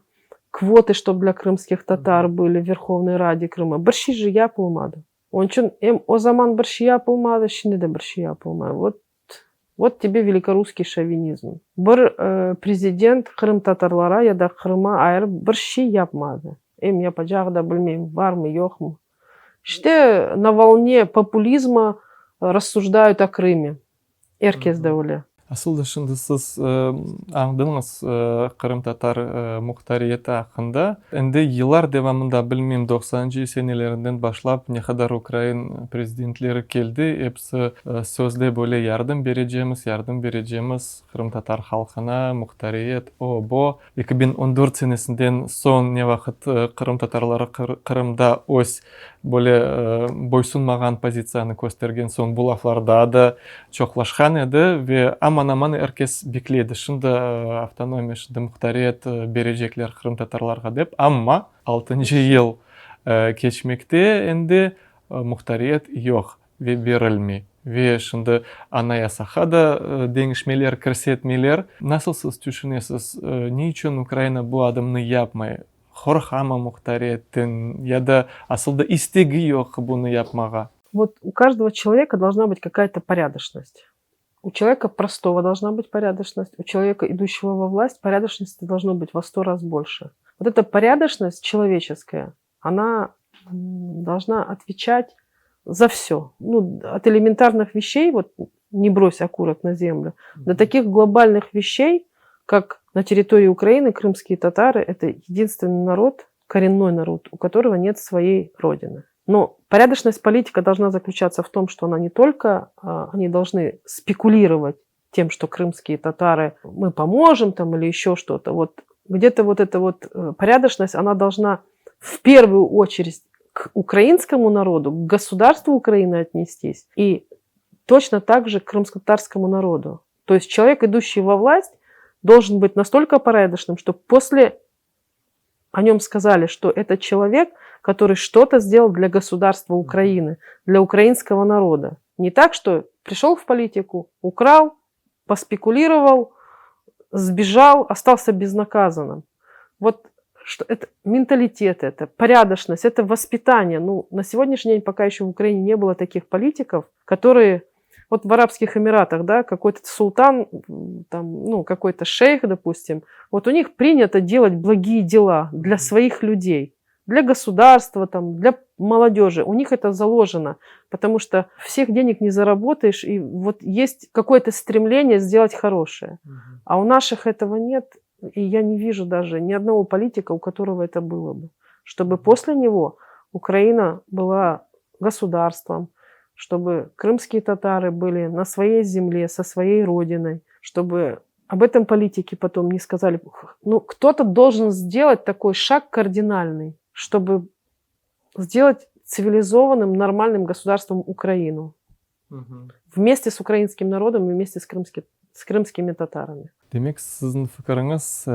kvoты, чтоб для krımskih tatar были в Verhovnoy Rade Krıma. Bir şey же yapılmadı. Onıñ içün em o zaman bir şey yapılmadı, şimdi de bir şey yapılmay. Вот, вот тебе velikorusskiy şovinizm. Bir prezident qırımtatarlara ya da Qırıma ayırıp bir şey yapmadı. Em yapacağı da bilmeyim, barmı, yoqmı. İşte, na volne populizma rassujdaют o Krıme. Er kes de öyle. Asıl da şimdi siz añdıñız qırımtatar muhtariyeti aqqında. Endi yıllar devamında, bilmeyim, doqsanıncı senelerinden başlap ne qadar ukrain prezidentleri keldi, episi sözde böyle yardım berecemiz, yardım berecemiz qırımtatar halqına, muhtariyet, o, bo. 2014 senesinden soñ ne vaqıt qırımtatarları Qırımda öz böyle boysunmağan pozitsiyanı köstergen soñ bu laflar daa da çoqlaşqan edi ve aman-aman er kes bekley edi, şimdi avtonomiya, şimdi muhtariyet berecekler qırımtatarlarğa dep, amma altıncı yıl keçmekte endi. muhtariyet yoq ve berilmey. Ve şimdi Anayasağa da deñişmeler kirsetmeyler. Nasıl siz tüşünesiz, ne içün Ukraina bu adımnı yapmay? Qorqamı muhtariyetten ya da asıl da istegi yoq bunı yapmağa? Вот у каждого человека должна быть какая-то порядочность. У человека простого должна быть порядочность, у человека, идущего во власть, порядочности должно быть во 100 раз больше. Вот эта порядочность человеческая, она должна отвечать за все. Ну, от элементарных вещей, вот не брось окурок на землю, до таких глобальных вещей, как на территории Украины крымские татары – это единственный народ, коренной народ, у которого нет своей родины. Но порядочность политика должна заключаться в том, что она не только, они должны спекулировать тем, что крымские татары, мы поможем там или еще что-то. Вот где-то вот эта вот порядочность, она должна в первую очередь к украинскому народу, к государству Украины отнестись и точно так же к крымско-татарскому народу. То есть человек, идущий во власть, должен быть настолько порядочным, чтобы после о нем сказали, что это человек, который что-то сделал для государства Украины, для украинского народа. Не так, что пришел в политику, украл, поспекулировал, сбежал, остался безнаказанным. Вот что это менталитет, это порядочность, это воспитание. Ну, на сегодняшний день пока еще в Украине не было таких политиков, которые вот в Арабских Эмиратах, да, какой-то султан, там, ну, какой-то шейх, допустим, вот у них принято делать благие дела для своих людей, для государства, там, для молодежи. У них это заложено, потому что всех денег не заработаешь, и вот есть какое-то стремление сделать хорошее. А у наших этого нет, и я не вижу даже ни одного политика, у которого это было бы. Чтобы после него Украина была государством, чтобы крымские татары были на своей земле, со своей родиной, чтобы об этом политики потом не сказали. Ну, кто-то должен сделать такой шаг кардинальный, чтобы сделать цивилизованным, нормальным государством Украину. Вместе с украинским народом и вместе с крымскими татарами. Demek siziñ fikiriñiz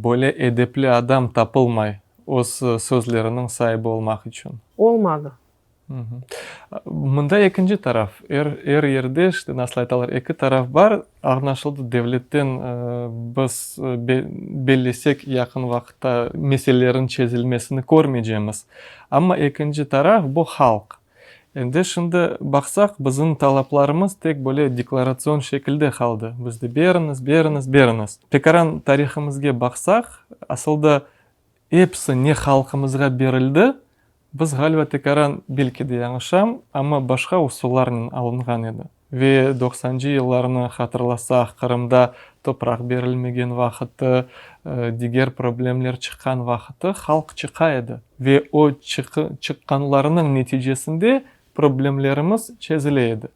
böyle edepli adam tapılmay öz sözleriniñ saibi olmaq içün. Olmadı. Mında ekinci taraf. Er yerde, işte, nasıl aytalar, eki taraf bar. Añlaşıldı, devletten biz bellesek yaqın vaqıtta meselelerin çezilmesini körmeycemiz. Amma ekinci taraf bu halq. Endi şimdi baqsaq, bizim talaplarımız tek böyle deklaratsion şekilde qaldı. Bizde beriñiz, beriñiz, beriñiz. Tekaran tarihimizge baqsaq, asıl da episi ne halqımızğa berildi, biz ğaliba tekaran, belki de yañlışam, amma başqa usullarnen alınğan edi. Ve doqsancı yıllarnı hatırlasaq, Qırımda topraq berilmegen vaqıtı, diger problemler çıqqan vaqıtı halq çıqa edi. Ve o çıqqanlarınıñ neticesinde problemlerimiz çezile edi.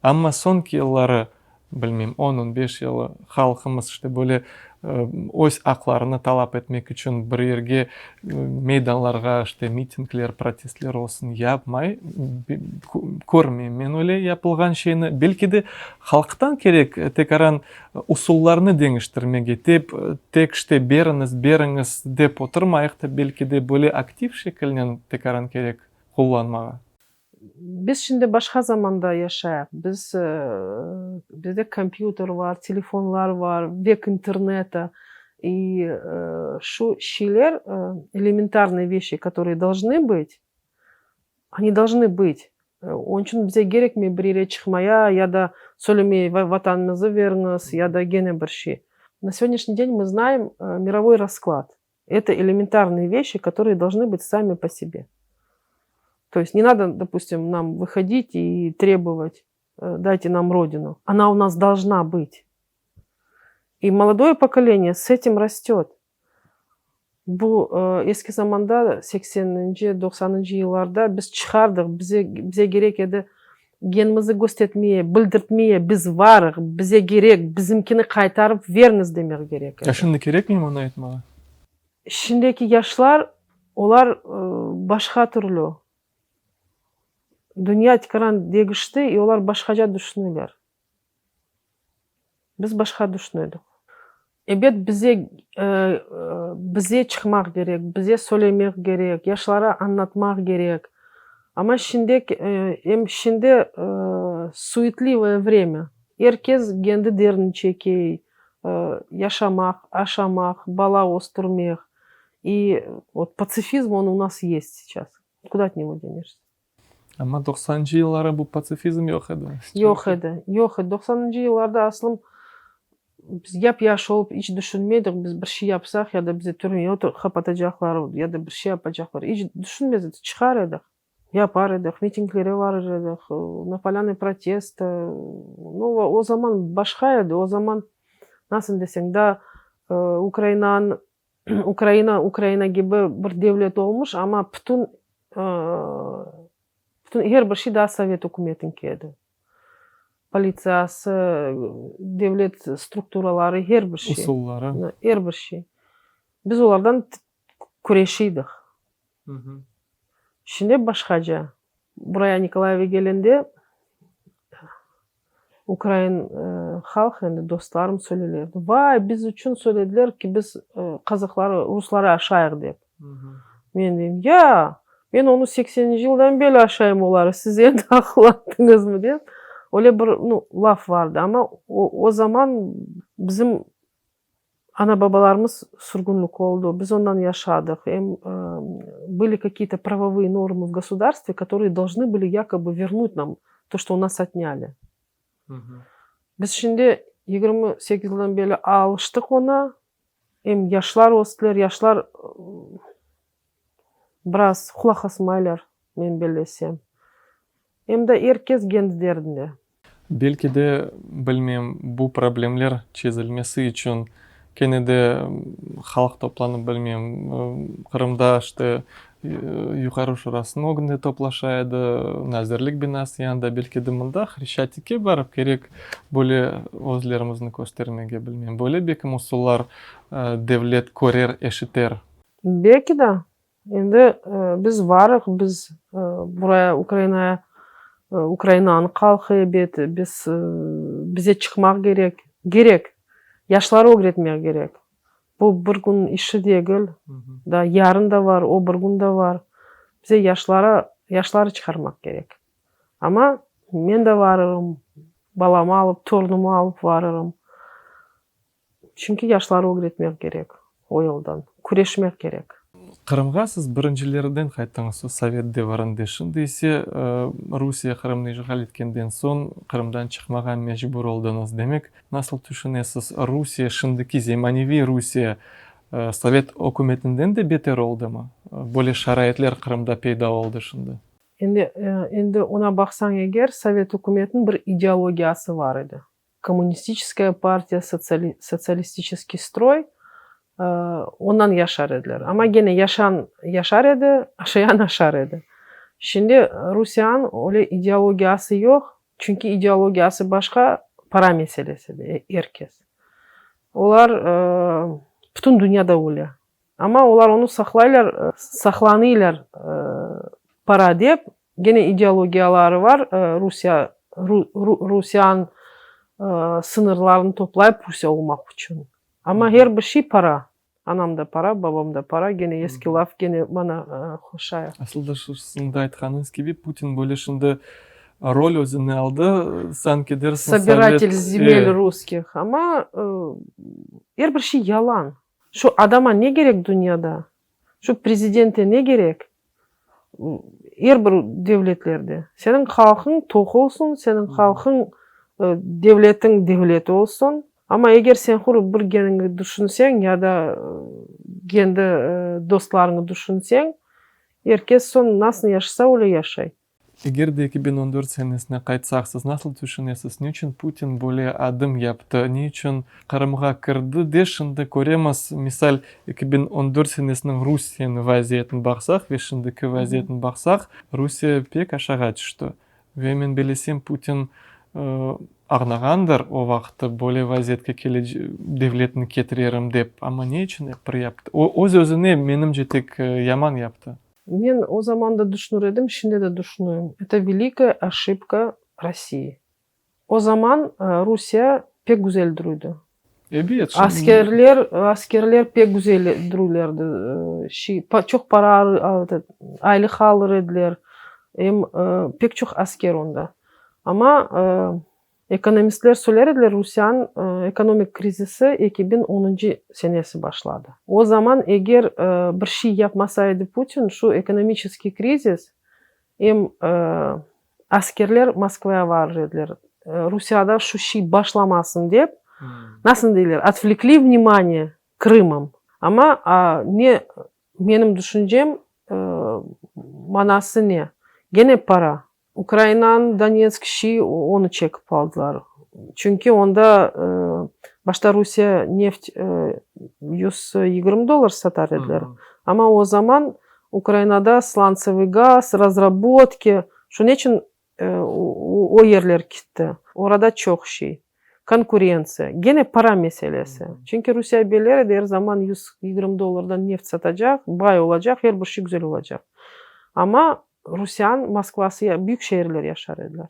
Amma soñki yılları, bilmeyim, on, on beş yılı halqımız işte böyle öz aqlarını talap etmek içün bir yerge, meydanlarğa işte mitingler, protestler olsun yapmay, körmeyim men öyle yapılğan şeyni. Belki de halqtan kerek tekaran usullarnı deñiştirmege, tek işte beriñiz, beriñiz dep oturmayıq da, belki de böyle aktiv şekilnen tekaran kerek qullanmağa. Biz şimdi başqa zamanda yaşayıq. Biz, bizde kompyuter bar, telefonlar bar, vek interneta. И şu şeyler, элементарные вещи, которые должны быть, они должны быть. Onıñ içün bize kerekmey bir yere çıqmaya ya da söylemey vatanımıznı beriñiz ya da kene bir şey. На сегодняшний день мы знаем мировой расклад. Это элементарные вещи, которые должны быть сами по себе. То есть не надо, допустим, нам выходить и требовать, дайте нам родину. Она у нас должна быть. И молодое поколение с этим растет. Bu eski zamanda 80-nci, 90-ncı yıllarda biz çıqardıq, bize kerek edi genimizni köstermeye, bildirtmeye, biz varıq, bize kerek, bizimkini qaytarıp beriñiz demek kerek edi. A şimdi kerekmi onı aytmağa? Şimdiki yaşlar, olar başqa türlü. Dünya tekaran deñişti, и olar başqaca tüşüneler. Biz başqa tüşünedik. Ebet, bize çıqmaq kerek, bize söylemek kerek, yaşlara añlatmaq kerek. Amma şimdi, em şimdi suetlivoye vremâ, er kes kendi derdini çekey, yaşamaq, aşamaq, bala östürmek, i vot patsifizm on u nas yest seyças, kuda ot nego deneşsâ. Amma doqsanıncı yılları bu patsifizm yoq edi. Yoq edi, yoq edi. Doqsanıncı yıllarda aslım biz yap-yaş olıp iç düşünmedik, biz bir şey yapsaq ya da bizi türmege qapatacaqlar, ya da bir şey yapacaqlar. İç düşünmez edik, çıqar edik, yapar edik, mitinglere varır edik, na polânıy protesta. Nu, o zaman başqa edi, o zaman, nasıl deseñ, daa Ukrainanıñ Ukraina Ukraina kibi bir devlet olmuş, amma bütün, bütün er bir şey daa sovet ükümetinki edi. Politsiyası, devlet strukturaları, her bir şey. Usulları. Er bir şey. Biz olardan küreşiydik. Şimdi başqaca. Buraya Nikolayevge kelgende ukrain halq endi dostlarım söyleyler, Vay, biz içün söylediler ki, biz qazaqlar, rusları aşayıq dep. Men deyim, Ya, men onı sekseninci yıldan beri aşayım oları, siz endi aqıllandıñızmı dep. Öyle bir, nu, laf vardı. Amma o zaman bizim Ana-babalarımız sürgünlik oldı, biz ondan yaşadıq. Em были какие-то правовые нормы в государстве, которые должны были якобы вернуть нам то, что у нас отняли. Biz şimdi 28 yıldan beri alıştıq oña, em yaşlar östiler, yaşlar biraz qulaq asmaylar, men bellesem. Em de er kes kendi derdinde. Belki de, bilmem, bu problemler çezilmesi içün kene de halq toplanıp, bilmem, Qırımda işte Yuqarı Şurasınıñ ögünde toplaşa edi, Nazirlik binası yanında, belki de mında Hreşçatikke barıp kerek böyle özlerimizni köstermege, bilmem, böyle belkim usullar devlet körer, eşiter. Belki de. Endi biz varıq, biz buraya, Ukrainaya, Ukrainanıñ halqı ebet, biz, bize çıqmaq kerek, kerek, yaşları ögretmek kerek. Bu bir kün işi degil, daa yarın da var, o bir kün de var. Bize yaşlara, yaşları çıqarmaq kerek. Amma men de varırım, balamı alıp, torunımı alıp varırım. Çünki yaşları ögretmek kerek o yoldan, küreşmek kerek. Qırımğa siz birincilerden qayttıñız, o sovet devirinde. Şimdi ise Rusiye Qırımnı işğal etkenden soñ Qırımdan çıqmağa mecbur oldıñız. Demek, nasıl tüşünesiz, Rusiye, şimdiki zemaneviy Rusiye sovet ükümetinden de beter oldımı? Böyle şaraitler Qırımda peyda oldı şimdi. Endi, endi oña baqsañ eger, sovet ükümetiniñ bir ideologiyası bar edi. Kommunistiçeskaya partiya, sotsialistiçeskiy stroy, ondan yaşar ediler. Amma gene yaşan yaşar edi, aşayan aşar edi. Şimdi Rusiyanıñ öyle ideologiyası yoq, çünki ideologiyası başqa, para meselesi de er kes. Olar bütün dünyada öyle. Amma olar onı saqlaylar, saqlanıylar para dep, gene ideologiyaları var, Rusiya, Rusiyanıñ sıñırlarını toplayıp Rusiya olmaq içün. Amma her bir şey para. Anam da para, babam da para, gene eski laf gene maña hoşaya. Asıl da şu siziñ de aytqanıñız kibi, Putin böyle şimdi rol özüne aldı, sanki dersiñ sovet. Sobiratel zemel russkih. Amma er bir şey yalan. Şu adama ne kerek dünyada? Şu prezidente ne kerek? Er bir devletlerde. Seniñ halqıñ toq olsun, seniñ halqıñ devletiñ devlet olsun. Amma eger sen quru bir geniñi düşünseñ ya da kendi dostlarıñı düşünseñ, er kes soñ nasıl yaşasa öyle yaşay. Eger de 2014 senesine qaytsaq, siz nasıl tüşünesiz, ne içün Putin böyle adım yaptı, ne içün Qırımğa kirdi de şimdi köremiz, misal, 2014 senesiniñ Rusiyeniñ vaziyetini baqsaq ve şimdiki vaziyetini baqsaq, Rusiye pek aşağa tüşti. Ve men bilesem, Putin ağnağandır o vaqıtta böyle vaziyetke devletni ketirerim dep, amma ne içün ep bir yaptı? O, öz-özüne, menimce, tek yaman yaptı. Men o zaman da düşünür edim, şimdi de düşünüyüm, eto velikaya oşibka Rossii. O zaman Rusiye pek güzel duruydı. Ebet, şimdi. Askerler, askerler pek güzel duruylardı, şey, çoq para, aylıq alır ediler. Em pek çoq asker onda. Amma ekonomistler söyler ediler, Rusiyanıñ ekonomik krizisi 2010-ncı senesi başladı. O zaman eger bir şey yapmasa edi Putin, şu ekonomiçeskiy krizis, em askerler Moskvaya varır ediler, Rusiyada şu şey başlamasın dep, nasıl deyler, otvlekli vnimaniye Krımom. Amma ne menim düşüncem, manası ne? Gene para. Ukrainanıñ Donetsk şi onı çekip aldılar. Çünki onda başta Rusiye neft 120 dollar satar ediler. Amma o zaman Ukrainada slantsevyy gaz, razrabotki, şunıñ içün o yerler kitti. Orada çoq şey. Konkurentsiya. Gene para meselesi. Çünki Rusiye beler edi, er zaman 120 dollardan neft satacaq, bay olacaq, er bir şey güzel olacaq. Amma Rusiyanıñ Moskvası, büyük şeerler yaşar ediler.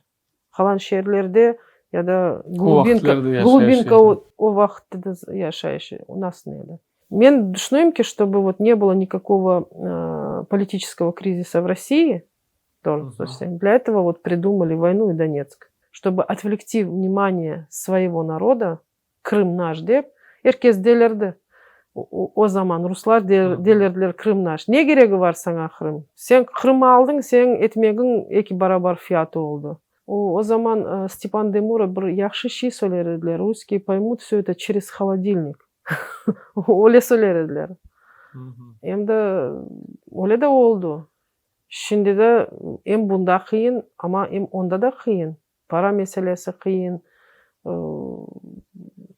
Qalan şeerlerde ya da glubinka, glubinka o vaqıtta da yaşayış nasıl edi. Men düşünüyim ki, ştobı vot ne bylo nikakogo politiçeskogo krizisa v Rossii, для этого вот придумали войну и Донецк, ştobı otvlekti vnimaniye svoyego naroda, Krım naş dep, er kes delirdi. O zaman ruslar delirdiler, Krım naş. Ne keregi bar saña Qırım? Sen Qırım aldıñ, seniñ etmegiñ eki barabar fiyatı oldı. O zaman Stepan Demura bir yahşı şey söyler ediler, Russkiye poymut vse eto çerez holodilnik. Öyle söyler ediler. Endi öyle de oldı. Şimdi de em bunda qıyın, amma em onda da qıyın. Para meselesi qıyın,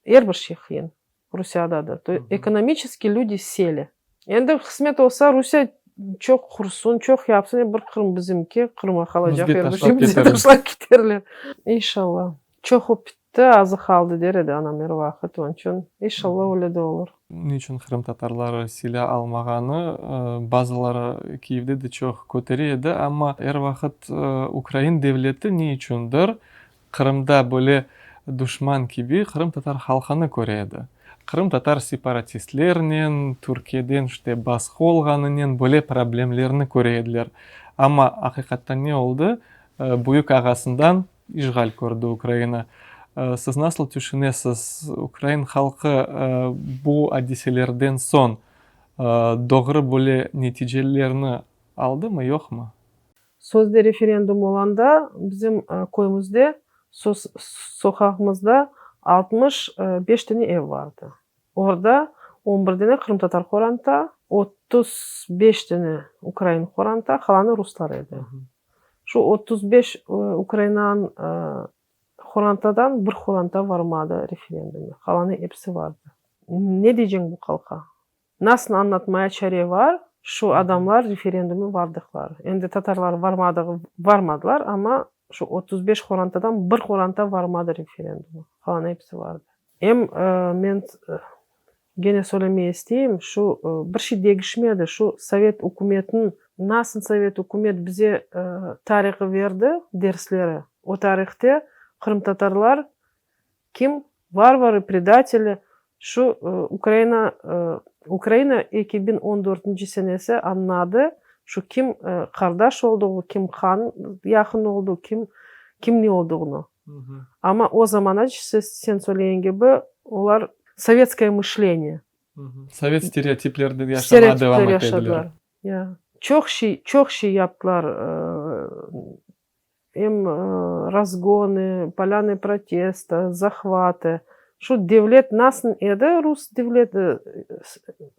er bir şey qıyın Rusiyada da. Ekonomiçeskiy lüdi seli. Endi qısmet olsa, Rusiye çoq qursun, çoq yapsın, bir Qırım bizimki, Qırımğa qalacaq er bir şey, bizge taşlap keterler. İnşallah. Çoqu pitti, azı qaldı, der edi anam er vaqıt, onıñ içün inşallah öyle de olur. Ne içün qırımtatarları silâ almağanı bazıları Kiyevde de çoq kötere edi, amma er vaqıt ukrain devleti ne içündir Qırımda böyle duşman kibi qırımtatar halqını köre edi. Qırımtatar separatistlernen, Türkiyeden işte basqı olğanınen böyle problemlerni köre ediler. Amma aqiqatta ne oldı? Büyük ağasından İşğal kördi Ukraina. Siz nasıl tüşünesiz, ukrain halqı bu adiselerden soñ doğru böyle neticelerni aldımı, yoqmı? Sözde referendum olanda bizim köyümizde, soqağımızda 65 tane ev vardı. Orda on bir dane qırımtatar qoranta, 35 dane ukrain qoranta, qalanı ruslar edi. Şu 35 ukrainan qorantadan bir qoranta varmadı referendumğa, qalanı episi vardı. Ne deyceñ bu halqqa? Nasıl añlatmaya çare var, şu adamlar referendumğa vardıqlar. Endi tatarlar varmadığı, varmadılar, amma şu 35 qorantadan bir qoranta varmadı referendumğa, qalanı episi vardı. Em men gene söylemeye isteyim, şu bir şey degişmedi, şu sovet ükümetiniñ, nasıl sovet ükümet bize tarihı berdi, dersleri, o tarihte qırımtatarlar kim, varvarı, predateli, şu Ukraina, Ukraina 2014-nci senesi añladı, şu kim qardaş olduğu, kim qan yaqın oldu, kim, kim ne olduğunu. Amma o zamanace, sen söylegen kibi, olar sovetskoye mışleniye. Sovet stereotiplerde yaşamağa devam ete ediler. Ya. Çoq şey, çoq şey yaptılar, em razgonı, polânıy protesta, zahvatı. Şu devlet nasıl edi, rus devleti,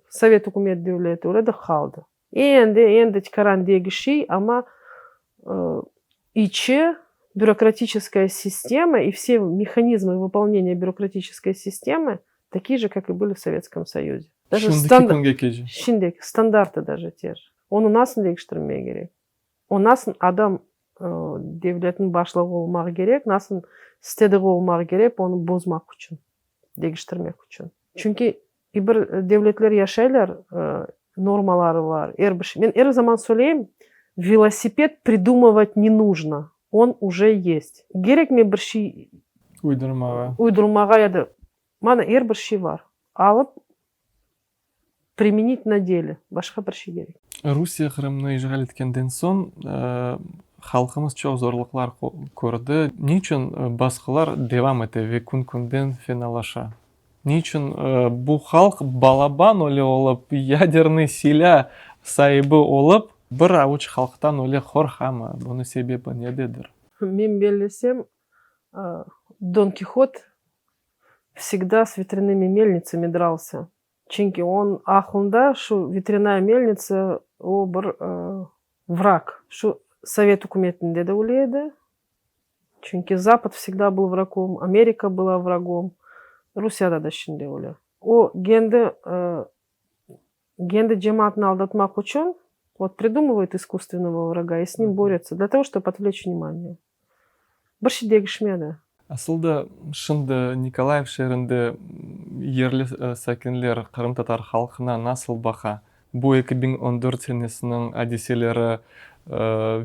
sovet ükümet devleti, öyle de qaldı. Endi, endi tikaran degişiy, amma içi bürokratiçeskaya sistema i vse mehanizmı vıpolneniya bürokratiçeskoy sistemı takiye je, kak i bıli v Sovetskom Soyuze. Daje Şimdiki künge kece. Şimdiki, standartı daje te je. Onı nasıl degiştirmege kerek? O nasıl adam devletniñ başlığı olmaq kerek, nasıl istediği olmaq kerek onı bozmaq içün, degiştirmek içün? Çünki bir devletler yaşaylar, normaları bar, er bir şey. Men er zaman söyleyim, velosiped pridumovat ne nujno, on uje yest. Kerekmey bir şey uydurmağa, uydurmağa ya da, mana er bir şey bar, alıp primenit na dele, başqa bir şey kerek. Rusiye Qırımnı işğal etkenden soñ. Halqımız çoq zorluqlar kördi. Ne içün basqılar devam ete ve kün-künden fenalaşa? Ne içün bu halq balaban öyle olıp, yadernıy silâ saibi olıp, bir avuç halqtan öyle qorqamı? Bunıñ sebebi nededir? Men bellesem, Don Kihot vsegda s vetrânımi melnitsami dralsâ. Çünki onıñ aqlında şu vetrânaya melnitsa o bir vrag. Şu sovet ükümetinde de öyle edi. Çünki Zapad vsegda byl vragom, Amerika byla vragom, Rusiyada da şimdi öyle. O kendi kendi cemaatını aldatmaq içün vot pridumıvayut iskusstvennogo vraga i s nim borötsa dlâ togo, ştob otvleç vnimaniye. Bir şey degişmedi. Asıl da, şimdi Nikolayev şeerinde yerli sakinler qırımtatar halqına nasıl baqa? Bu 2014 senesiniñ adiseleri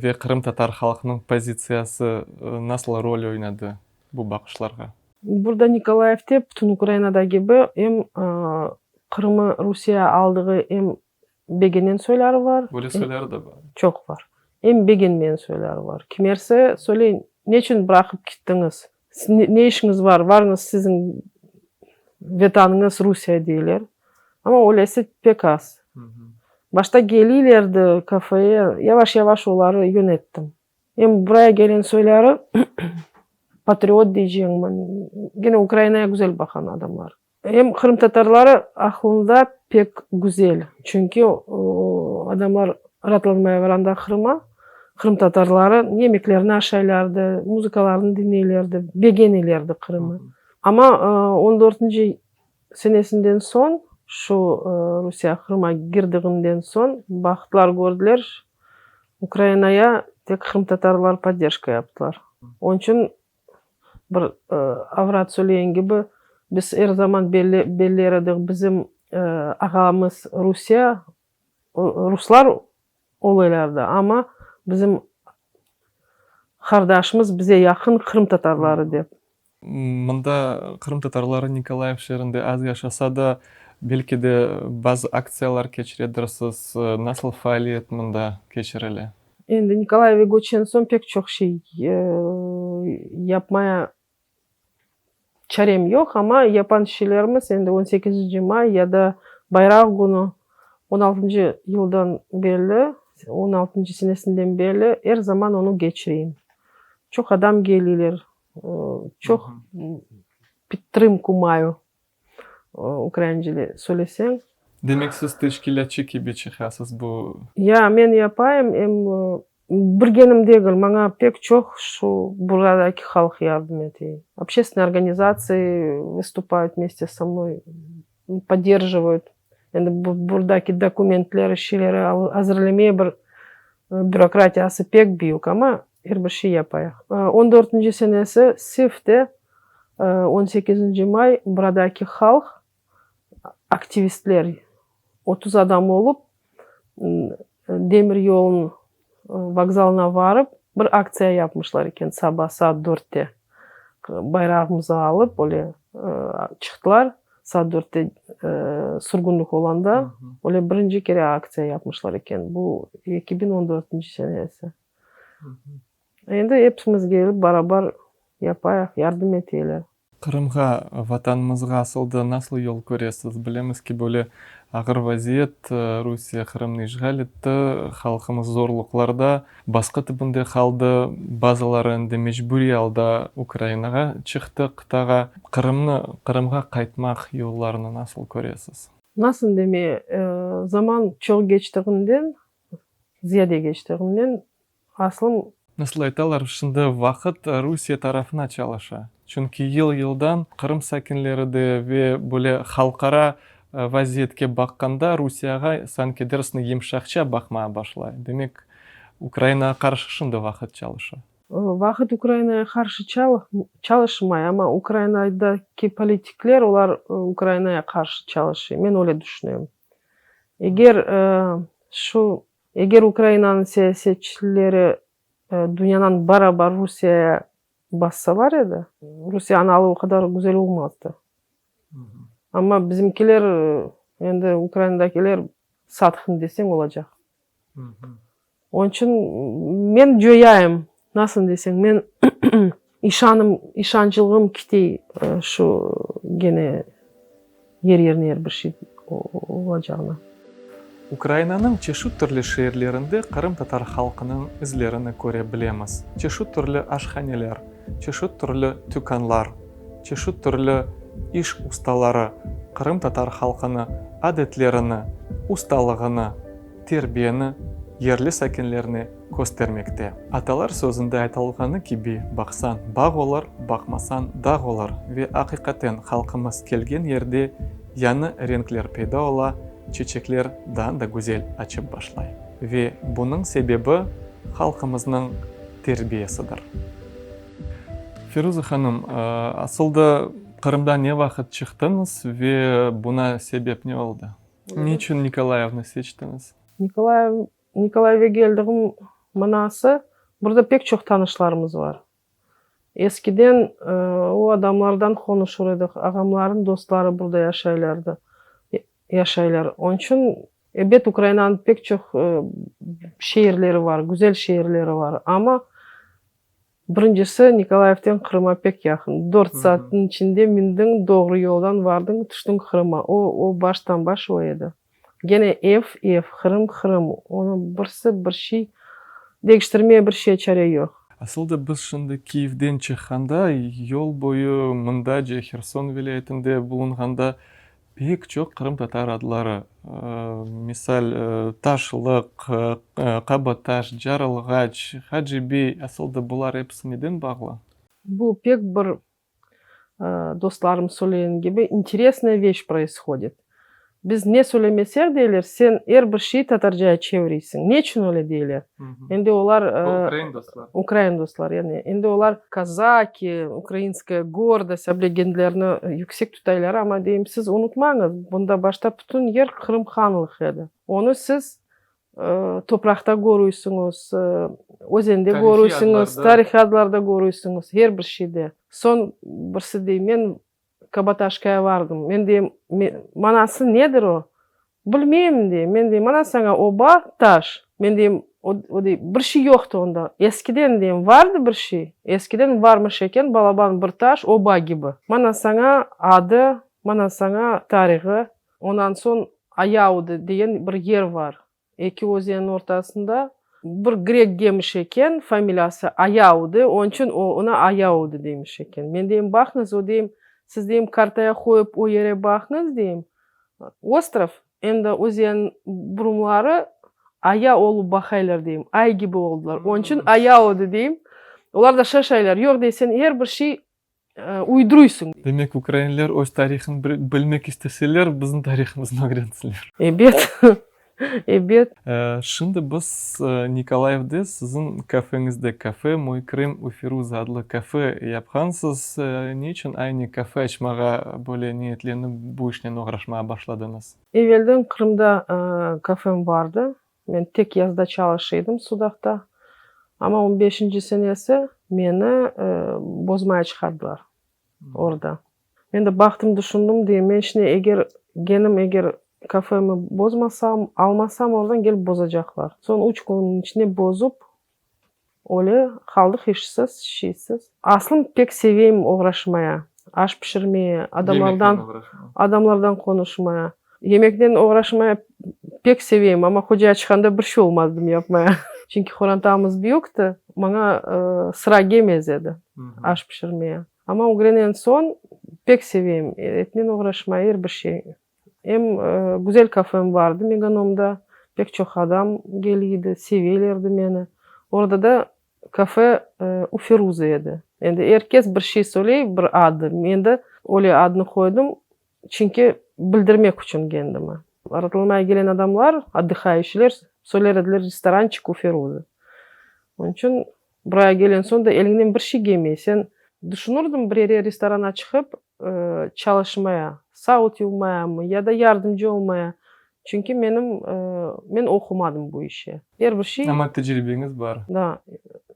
ve qırımtatar halqınıñ pozitsiyası nasıl rol oynadı bu baqışlarğa? Burada Nikolayevde, bütün Ukrainada kibi, em Qırımı Rusiye aldığı, em begenen soyları bar. Böyle soyları da bar. Çoq bar. Em begenmeyen soyları bar. Kimerse söyley, neçün bıraqıp kettiñiz? Ne işiñiz bar? Varıñız siziñ Vetanıñız Rusiye deyler. Amma öylesi pek az. Başta keliylerdi kafeye, yavaş-yavaş oları yönettim. Em buraya gelen soyları patriot deyceñmi, gene Ukrainaya güzel baqan adamlar. Em qırımtatarları aqlında pek güzel, çünki adamlar raatlanmaya varanda Qırıma, qırımtatarları yemeklerini aşaylardı, muzıkalarını diñleylerdi, begenelerdi Qırımı. Amma on dörtünci senesinden soñ, şu Rusiye Qırıma girdiğinden soñ, baqtılar, kördiler, Ukrainaya tek qırımtatarlar podderjka yaptılar. Onıñ içün Bir avrat söylegen kibi, biz er zaman beller edik, bizim ağamız Rusiye, ruslar olaylardı, amma bizim qardaşımız, bize yaqın qırımtatarları dep. Mında qırımtatarları Nikolayev şeerinde az yaşasa da, belki de bazı aktsiyalar keçiredirsiz. Nasıl faaliyet mında keçirile? Endi Nikolayevge köçken soñ pek çoq şey yapmaya çarem yoq, amma yapan şeylerimiz endi on sekizinci may ya da Bayraq künü, on altıncı yıldan berli, on altıncı senesinden berli er zaman onı keçireyim. Çoq adam keliyler, çoq pidtrımku mayu. Ukraincede söyleseñ. Demek siz teşkilâtçı kibi çıqasız bu. Ya, men yapayım, em birgenim degil, maña pek çoq şu buradaki halq yardım ete. Общественные organizatsiyi vıstupayut vmeste so mnoy, podderjivayut. Endi burdaki dokumentler, şeyleri azırlemeye bir bürokratiyası pek büyük, amma er bir şey yapayıq. On dörtünci senesi Sifte On sekizinci may buradaki halq, aktivistler, 30 adam olıp, demiryolnıñ vokzalına varıp, bir aktsiya yapmışlar eken saba saat dörtte. Bayrağımızı alıp, öyle çıqtılar saat dörtte sürgünlik olanda, öyle birinci kere aktsiya yapmışlar eken. Bu 2014-nci senesi. Endi epimiz kelip barabar yapayıq, yardım eteyler. Qırımğa, Vatanımızğa asıl da nasıl yol köresiz? Bilemiz ki, böyle ağır vaziyet, Rusiye Qırımnı işğal etti, halqımız zorluqlarda, basqı tübünde qaldı, bazıları endi mecburiy alda Ukrainağa çıqtı, qıtağa. Qırımnı, Qırımğa qaytmaq yollarını nasıl köresiz? Nasıl demey, zaman çoq keçtiğinden, ziyade keçtiğinden Aslım. Nasıl aytalar, şimdi vaqıt Rusiye tarafına çalışa. Çünki yıl-yıldan Qırım sakinleri de ve böyle halqara vaziyetke baqqanda Rusiyağa sanki dersin yımşaqça baqmağa başlay. Demek, Ukrainağa qarşı şimdi vaqıt çalışa. Vaqıt Ukrainağa qarşı çalışmay, amma Ukrainadaki politikler, olar Ukrainağa qarşı çalışa, men öyle düşünem. Eger şu Eger Ukrainanıñ siyasetçileri dünyanan barabar Rusiyaya bassalar edi, Rusiyanıñ alı o qadar güzel olmazdı. Amma bizimkiler, endi Ukrainadakiler satqın deseñ olacaq. Onıñ içün men coyayım, nasıl deseñ, men işanım, işançılığım kitey şu gene yer yerine er bir şey olacağına. Ukrainanıñ çeşit türlü şeerlerinde qırımtatar halqınıñ izlerini köre bilemiz. Çeşit türlü aşhaneler, çeşit türlü tükânlar, çeşit türlü iş ustaları qırımtatar halqını adetlerini, ustalığını, terbiyeni yerli sakinlerine köstermekte. Atalar sözünde aytılğanı kibi, baqsañ, bağ olur, baqmasañ, dağ olur ve aqiqaten halqımız kelgen yerde yañı renkler peyda ola, çeçekler daa da güzel açıp başlay. Ve bunıñ sebebi halqımıznıñ terbiyesidir. Firuza hanım, asıl da Qırımdan ne vaqıt çıqtıñız ve buna sebep ne oldı? Niçün Nikolayevni seçtiñiz? Nikolayev, Nikolayevge keldiğim manası, burada pek çoq tanışlarımız var. Eskiden o adamlardan qonuşur edik, ağamların dostları burada yaşaylardı, yaşaylar. Onıñ içün, ebet, Ukrainanıñ pek çoq şeerleri var, güzel şeerleri var, amma Birincisi, Nikolayevden Qırıma pek yaqın. Dört saatniñ içinde mindiñ, doğru yoldan vardıñ, tüştiñ Qırıma. O, o baştan baş o edi. Gene ev, ev, Qırım, Qırım. Onı birsi bir şey deñiştirmeye bir şey çare yoq. Asıl da biz şimdi Kiyevden çıqqanda, yol boyu mındace, Herson vilâyetinde bulunğanda Pek çoq qırımtatar adları, misal, Taşlıq, Qabataş, Carılğaç, Hacıbey, asıl da bular episi neden bağlı? Bu pek bir, dostlarım söylegen kibi, interesnaya veş proishodit. Biz ne söylemesek, deyler, sen er bir şeyi tatarcaya çeviriysiñ. Ne içün öyle deyler? Endi olar. Ukrain dostlar. Ukrain dostlar, yani. Endi olar kozaki, ukrainskaya gordost ablegenlerini yüksek tutaylar, amma deyim, siz unutmañız, bunda başta bütün yer Qırım hanlıq edi. Onı siz topraqta körüysiñiz, özende körüysiñiz, tarihiy adlarda körüysiñiz, her bir şeyde. Soñ birisi dey, men Kabataşkaya vardım. Men deyim, manası nedir o? Bilmeyim, dey. Men deyim, mana saña oba, taş. Men deyim, o, dey, bir şey yoqtı onda. Eskiden, deyim, vardı bir şey. Eskiden varmış eken balaban bir taş, oba kibi. Mana saña adı, mana saña tarihı. Ondan soñ Ayaudı degen bir yer var. Eki özenniñ ortasında bir grek gemiş eken, familiyası Ayaudı, onıñ içün o, ona Ayaudı demiş eken. Men deyim, baqıñız, o deyim, siz deyim, kartaya qoyıp o yere baqıñız deyim, ostrov, endi özenniñ burumları aya olıp baqaylar deyim, ay kibi oldılar, onıñ içün Ayaudı deyim. Olar da şaşaylar, yoq dey, sen er bir şey Uyduruysıñ. Demek, ukrainler öz tarihını bilmek isteseler, bizim tarihımıznı ögrensinler. Ebet, ebet. Şimdi biz Nikolayevde siziñ kafeñizde, Kafe Moy Krım u Firuza adlı kafe yapqansız. Ne içün aynı kafe açmağa böyle niyetlenip bu işnen oğraşmağa başladıñız? Evelden Qırımda kafem bardı. Men tek yazda çalışa edim Sudaqta. Amma on beşinci senesi meni bozmaya çıqardılar orda. Men de baqtım, düşündim, deyim, men şimdi eger genim eger kafemi bozmasam, almasam oradan kelip bozacaqlar. Soñ üç künniñ içinde bozup, öyle qaldıq işsiz, şiysiz. Aslım pek seveyim oğraşmaya, aş pişirmeye, adamlardan, adamlardan qonuşmaya. Yemeknen oğraşmaya pek seveyim, amma hocaya çıqqanda bir şey olmazdım yapmaya. Çünki qorantamız büyükti, maña sıra kelmez edi aş pişirmeye. Amma ögrenen soñ pek seveyim etnen oğraşmaya, er bir şey. Em güzel kafem bardı Meganomda, pek çoq adam keliydi, sevelerdi meni. Orada da Kafe u Feruza edi. Endi er kes bir şey söyley, bir adı. Men de öyle adnı qoydım, çünki bildirmek içün kendimi. Raatlanmaya kelen adamlar, otdıhayuşiyler, söyler ediler, restorançik u Feruza. Onıñ içün buraya kelen soñ da eliñden bir şey kelmey. Sen Düşünürdim bir yere restorana çıqıp çalışmaya, savut yuvmayamı ya da yardımcı olmaya. Çünki menim, men oqumadım bu işe. Er bir şey. Amma tecribeñiz bar. Da.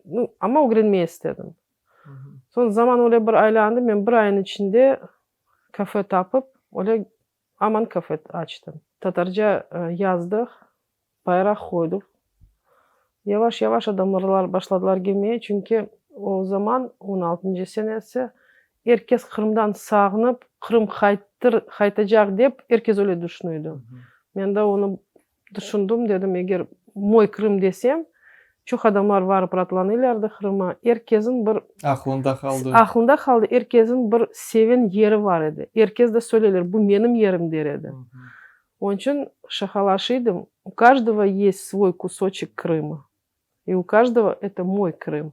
Nu, amma ögrenmeye istedim. Soñ zaman öyle bir aylandı, men bir ayın içinde kafe tapıp, öyle aman kafe açtım. Tatarca yazdıq, bayraq qoydıq. Yavaş-yavaş adamlarlar başladılar gelmeye, çünki o zaman, on altıncı senesi, er kes Qırımdan sağınıp, Qırım qaytır, qaytacaq dep, er kes öyle düşünüydi. Men de onı düşündim, dedim, eger Moy Krım desem, çoq adamlar varıp ratlanıylardı Qırıma, er kesin bir. Aqlında qaldı. Aqlında qaldı, er kesin bir seven yeri var edi. Er kes de söyleyler, bu menim yerim der edi. Onıñ içün şaqalaşıydım, u každogo yest svoy kusoçek Krıma, i u každogo eto moy Krım.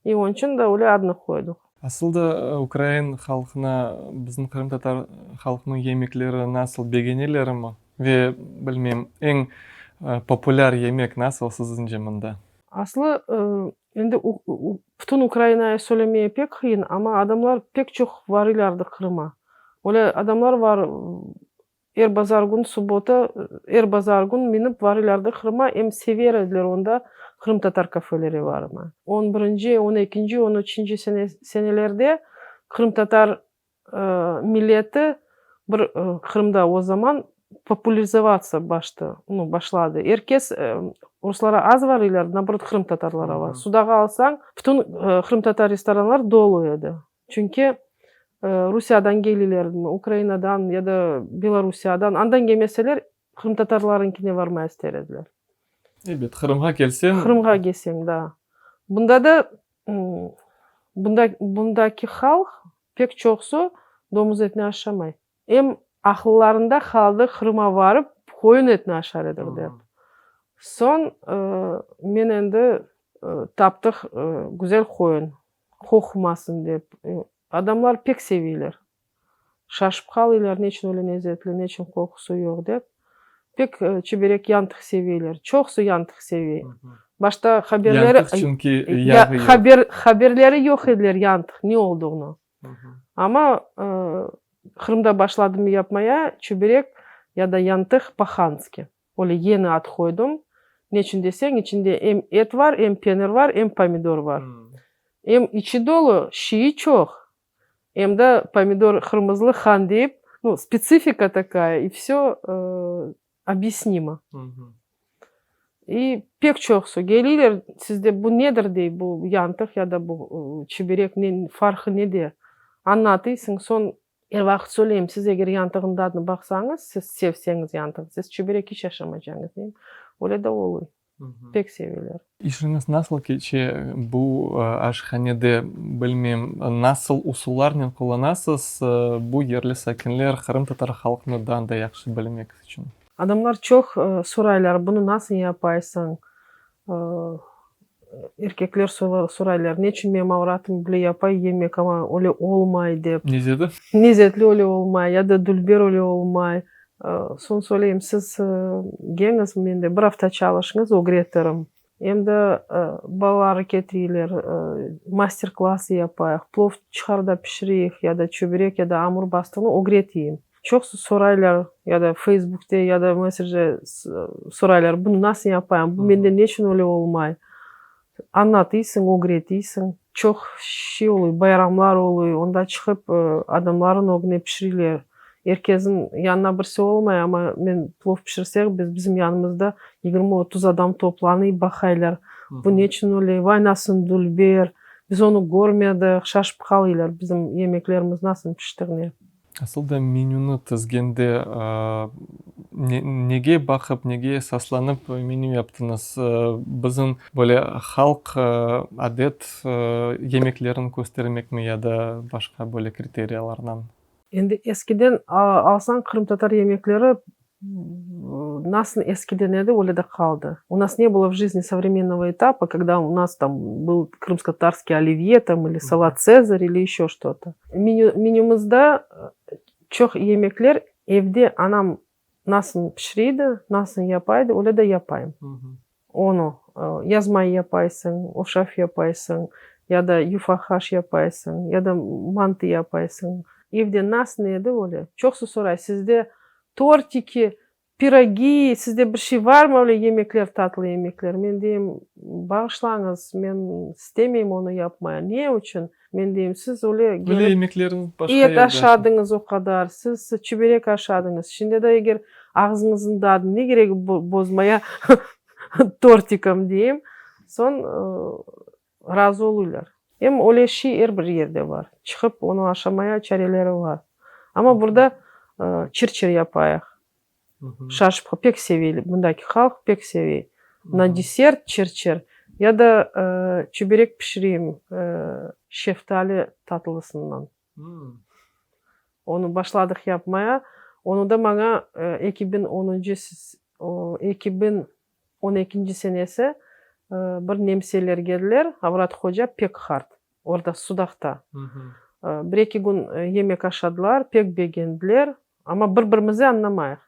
I onıñ içün de öyle adnı qoydıq. Asıl da ukrain halqına bizim qırımtatar halqınıñ yemekleri nasıl, begenelermi? Ve, bilmeyim, eñ populâr yemek nasıl siziñce mında? Aslı, endi bütün Ukrainaya söylemeye pek qıyın, amma adamlar pek çoq varıylardı Qırıma. Öyle adamlar var, Er bazar kün, subbota, er bazar kün minip varılardı Qırıma, em sever ediler onda qırımtatar kafeleri varma. On birinci, on ekinci, on üçünci sene, senelerde qırımtatar milleti bir Qırımda o zaman populârizatsiya baştı, nu, başladı. Er kes ruslara az varıylardı, naoborot, qırımtatarlara var. Sudağa alsañ, bütün qırımtatar restoranlar dolu edi. Çünki Rusiyadan kelilermi, Ukrainadan ya da Belorusiyadan, andan kelmeseler, qırımtatarlarıñkine varmay ister ediler. Ebet, Qırımğa kelseñ. Qırımğa kelseñ, da. Bunda da, bunda, bundaki halq pek çoqusı domuz etini aşamay. Em aqıllarında qaldı Qırıma varıp qoyun etini aşar edik dep. Soñ men endi taptıq güzel qoyun, qoqmasın dep. Adamlar pek seviyler. Şaşıp qalıylar, neçün öyle lezetli, neçün qoqusı yoq dep. Pek çiberek yantıq seviyler. Çoqusı yantıq seviy. Başta haberleri Yantıq çünki yağı yoq. Haber, haberleri yoq ediler yantıq ne olduğunu. Amma Qırımda başladım yapmaya çiberek ya da yantıq po-hanski. Öyle yeni ad qoydım. Neçün deseñ, içinde em et var, em penir var, em pomidor var. Em içi dolu, şiyi çoq, em de pomidor qırmızılı han deyip, nu, spetsifika takaya, i vsö obyasnimo. I pek çoqsu keliyler, sizde bu nedir dey, bu yantıq ya da bu çiberek, ne, farqı nede? Añlatıysıñ, soñ Er vaqıt söyleyim, siz eger yantığın dadını baqsañız, siz sevseñiz yantığı, siz çiberek iç aşamacañız deyim. Öyle de oluy. Pek seveler. İşiñiz nasıl keçe bu aşhanede, bilmem, nasıl usullarnen qullanasız bu yerli sakinler, qırımtatar halqını daa da yahşı bilmek içün? Adamlar çoq soraylar, bunı nasıl yapaysıñ? Erkekler soraylar, neçün menim avratım bile yapay yemek, amma öyle olmay dep. Nezetli? Nezetli öyle olmay, ya da dülber öyle olmay. Soñ söyleyim, siz keliñiz, mende bir afta çalışıñız, ögretirim. Em de balaları ketireyler, master-klass yapayıq, plov çıqar da pişireyik, ya da çöberek, ya da amur bastığını ögreteyim. Çoqusı soraylar, ya da Feysbukte, ya da messencerde soraylar, bunı nasıl yapayım, bu mende neçün öyle olmay? Añlatıysıñ, ögretiysiñ. Çoq şey oluy, bayramlar oluy, onda çıqıp adamlarnıñ ögüne pişireyler. Er kesniñ yanına birisi olmay, amma men plov pişirsek, biz bizim yanımızda 20-30 adam toplanıy, baqaylar, bu neçün öyle, vay nasıl dülber, biz onı körmedik, şaşıp qalıylar bizim yemeklerimiz nasıl piştiğine. Asıl da menüni tizgende nege baqıp, nege esaslanıp menü yaptıñız? Bizim böyle halq adet yemeklerini köstermekmi ya da başqa böyle kriteriyalardan? Endi eskiden alsañ qırımtatar yemekleri nasıl eskiden edi, öyle de qaldı. U nas ne bylo v жизни современного этапа, когда у нас там был крымско-татарский оливье там или салат Цезарь или еще что-то. Menümizde çoq yemekler evde anam nasıl pişireydi, nasıl yapaydı, öyle de yapayım. Onı yazmay yapaysıñ, oşaf yapaysıñ, ya da yufa haş yapaysıñ, ya da mantı yapaysıñ. Evde nasıl edi öyle? Çoqusı soray, sizde tortiki, pirogi, sizde bir şey varmı öyle yemekler, tatlı yemekler? Men deyim, bağışlañız, men istemeyim onı yapmaya. Ne içün? Men deyim, siz öyle kelip, Öyle yemeklerni başqa et yerde. aşadıñız o qadar, siz çiberek aşadıñız. Şimdi de eger ağzıñıznıñ dadını ne keregi bozmaya tortikom deyim. Soñ razı oluylar. Em öyle şiy er bir yerde bar. Çıqıp onı aşamaya çareleri bar. Amma burada çir-çir yapayıq. Şaşıp, pek sevey, mındaki halq pek sevey. Na desert çir-çir ya da çiberek pişireyim şeftali tatlısından. Onı başladıq yapmaya. Onı da maña 2010-ncı, 2012-nci senesi bir nemseler keldiler, Avrat hoca pek qart, orda Sudaqta. Bir-eki kün yemek aşadılar, pek begendiler, amma bir-birimizi añlamayıq.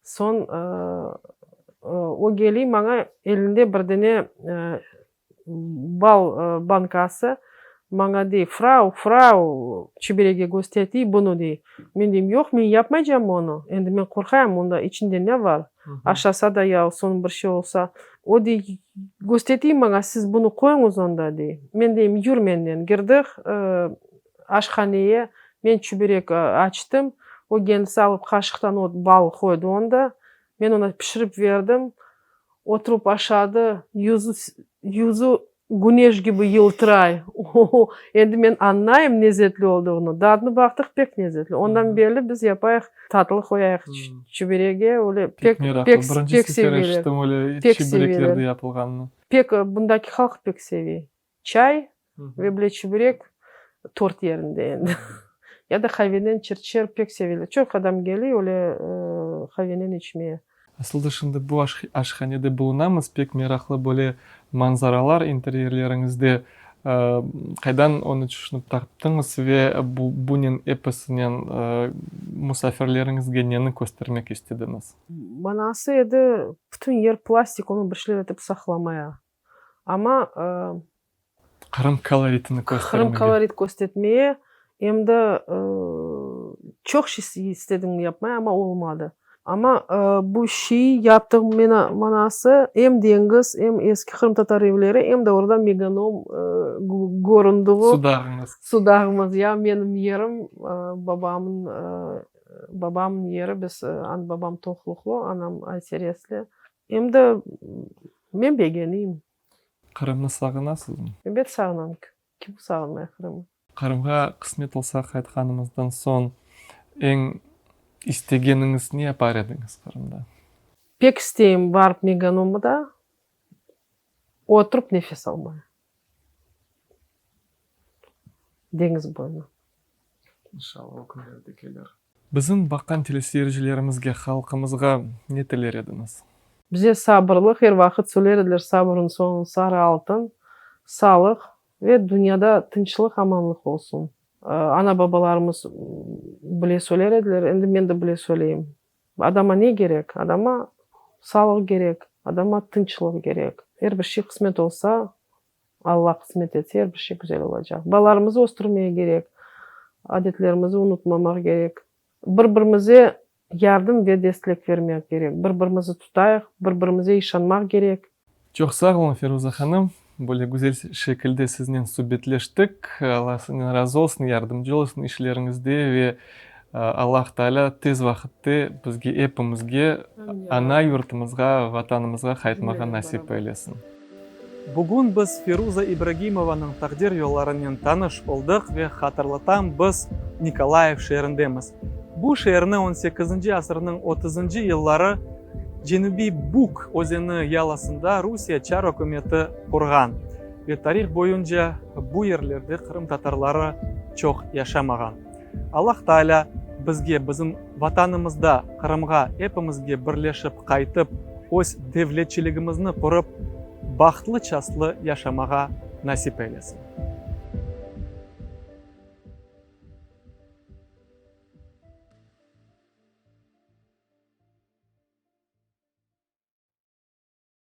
Soñ o keliy maña elinde bir dene Bal bankası maña dey, Frau, frau, çiberege köstertiy bunı, dey. Men deyim, yoq, men yapmaycam onı. Endi men qorqayım, onda içinde ne bar? Aşasa da ya soñ bir şey olsa. O dey, köstertiy maña, siz bunı qoyuñız onda, dey. Men deyim, yür mennen. Girdik aşhaneye, men çiberek açtım. O kendisi alıp qaşıqtan o bal qoydı onda. Men ona pişirip berdim. Oturıp aşadı, yüzü, yüzü güneş kibi yıltıray. Endi men añlayım nezetli olduğını. Dadını baqtıq, pek nezetli. Ondan berli biz yapayıq, tatlı qoyayıq çiberege, öyle pek, Pek pek, meraqlı. Birinci pek sefer seveler. eşittim öyle Pek çibereklerde seveler. yapılğanını. Pek, bundaki halq pek seve. Çay ve bile çiberek tort yerinde endi. Ya da qavenen çir-çir pek seveler. Çoq adam kele öyle qavenen içmeye. Asılda şimdi bu aşhanede bulunamız, pek meraqlı böyle manzaralar interyerleriñizde. Qaydan onı tüşünip taptıñız ve bunen episinen musafirleriñizge neni köstermek istediñiz? Manası edi, bütün yer plastik, onı bir şeyler etip saqlamaya. Amma Qırım koloritini köstermege. Qırım kolorit köstetmeye, em de çoq şey istedim yapmaya, amma olmadı. Amma bu şey yaptığım manası em deñiz, em eski qırımtatar evleri, em de orada Meganom köründüğü. Sudağıñız. Sudağımız, ya menim yerim, babamnıñ babamnıñ yeri, biz babam Toqluqlı, anam Ayseresli. Em de men begeneyim. Qırımnı sağınasızmı? Ebet sağınam. Kim sağınmay Qırımı? Qırımğa qısmet olsa qaytqanımızdan soñ eñ istegeniñiz ne yapar ediñiz Qırımda? Pek isteyim barıp Meganomda oturıp nefes almaya. Deñiz boyuna. İnşallah o künler de kelir. Bizim baqqan teleseyircilerimizge, halqımızğa ne tiler ediñiz? Bize sabırlıq, er vaqıt söyler ediler, sabırnıñ soñu sarı altın, sağlıq ve dünyada tınçlıq, amanlıq olsun. Ana-babalarımız bile söyler ediler, endi men de bile söyleyim. Adama ne kerek? Adama sağlıq kerek, adama tınçlıq kerek. Er bir şey qısmet olsa, Alla qısmet etse, er bir şey güzel olacaq. Balalarımızı östürmege kerek, adetlerimizi unutmamaq kerek. Bir-birimize yardım ve destek vermek kerek. Bir-birimizi tutayıq, bir-birimize işanmaq kerek. Çoq sağ oluñ, Feruza hanım. Böyle güzel şekilde siznen subetleştik. Alla siznen razı olsun, yardımcı olsun işleriñizde ve Allah Taalâ tez vaqıtte bizge epimizge ana yurtumızğa, Vatanımızğa qaytmağa nasip eylesin. Bugün biz Feruza İbragimovanıñ taqdir yollarınen tanış oldıq ve hatırlatam, biz Nikolayev şeerindemiz. Bu şeerni on sekizinci asırnıñ otuzıncı yılları Cenübiy Bug özeni yalasında Rusiye çar ükümeti qurğan ve tarih boyunca bu yerlerde qırımtatarları çoq yaşamağan. Allah Taalâ bizge, bizim Vatanımızda, Qırımğa epimizge birleşip qaytıp, öz devletçiligimizni qurıp, bahtlı-çastlı yaşamağa nasip eylesin.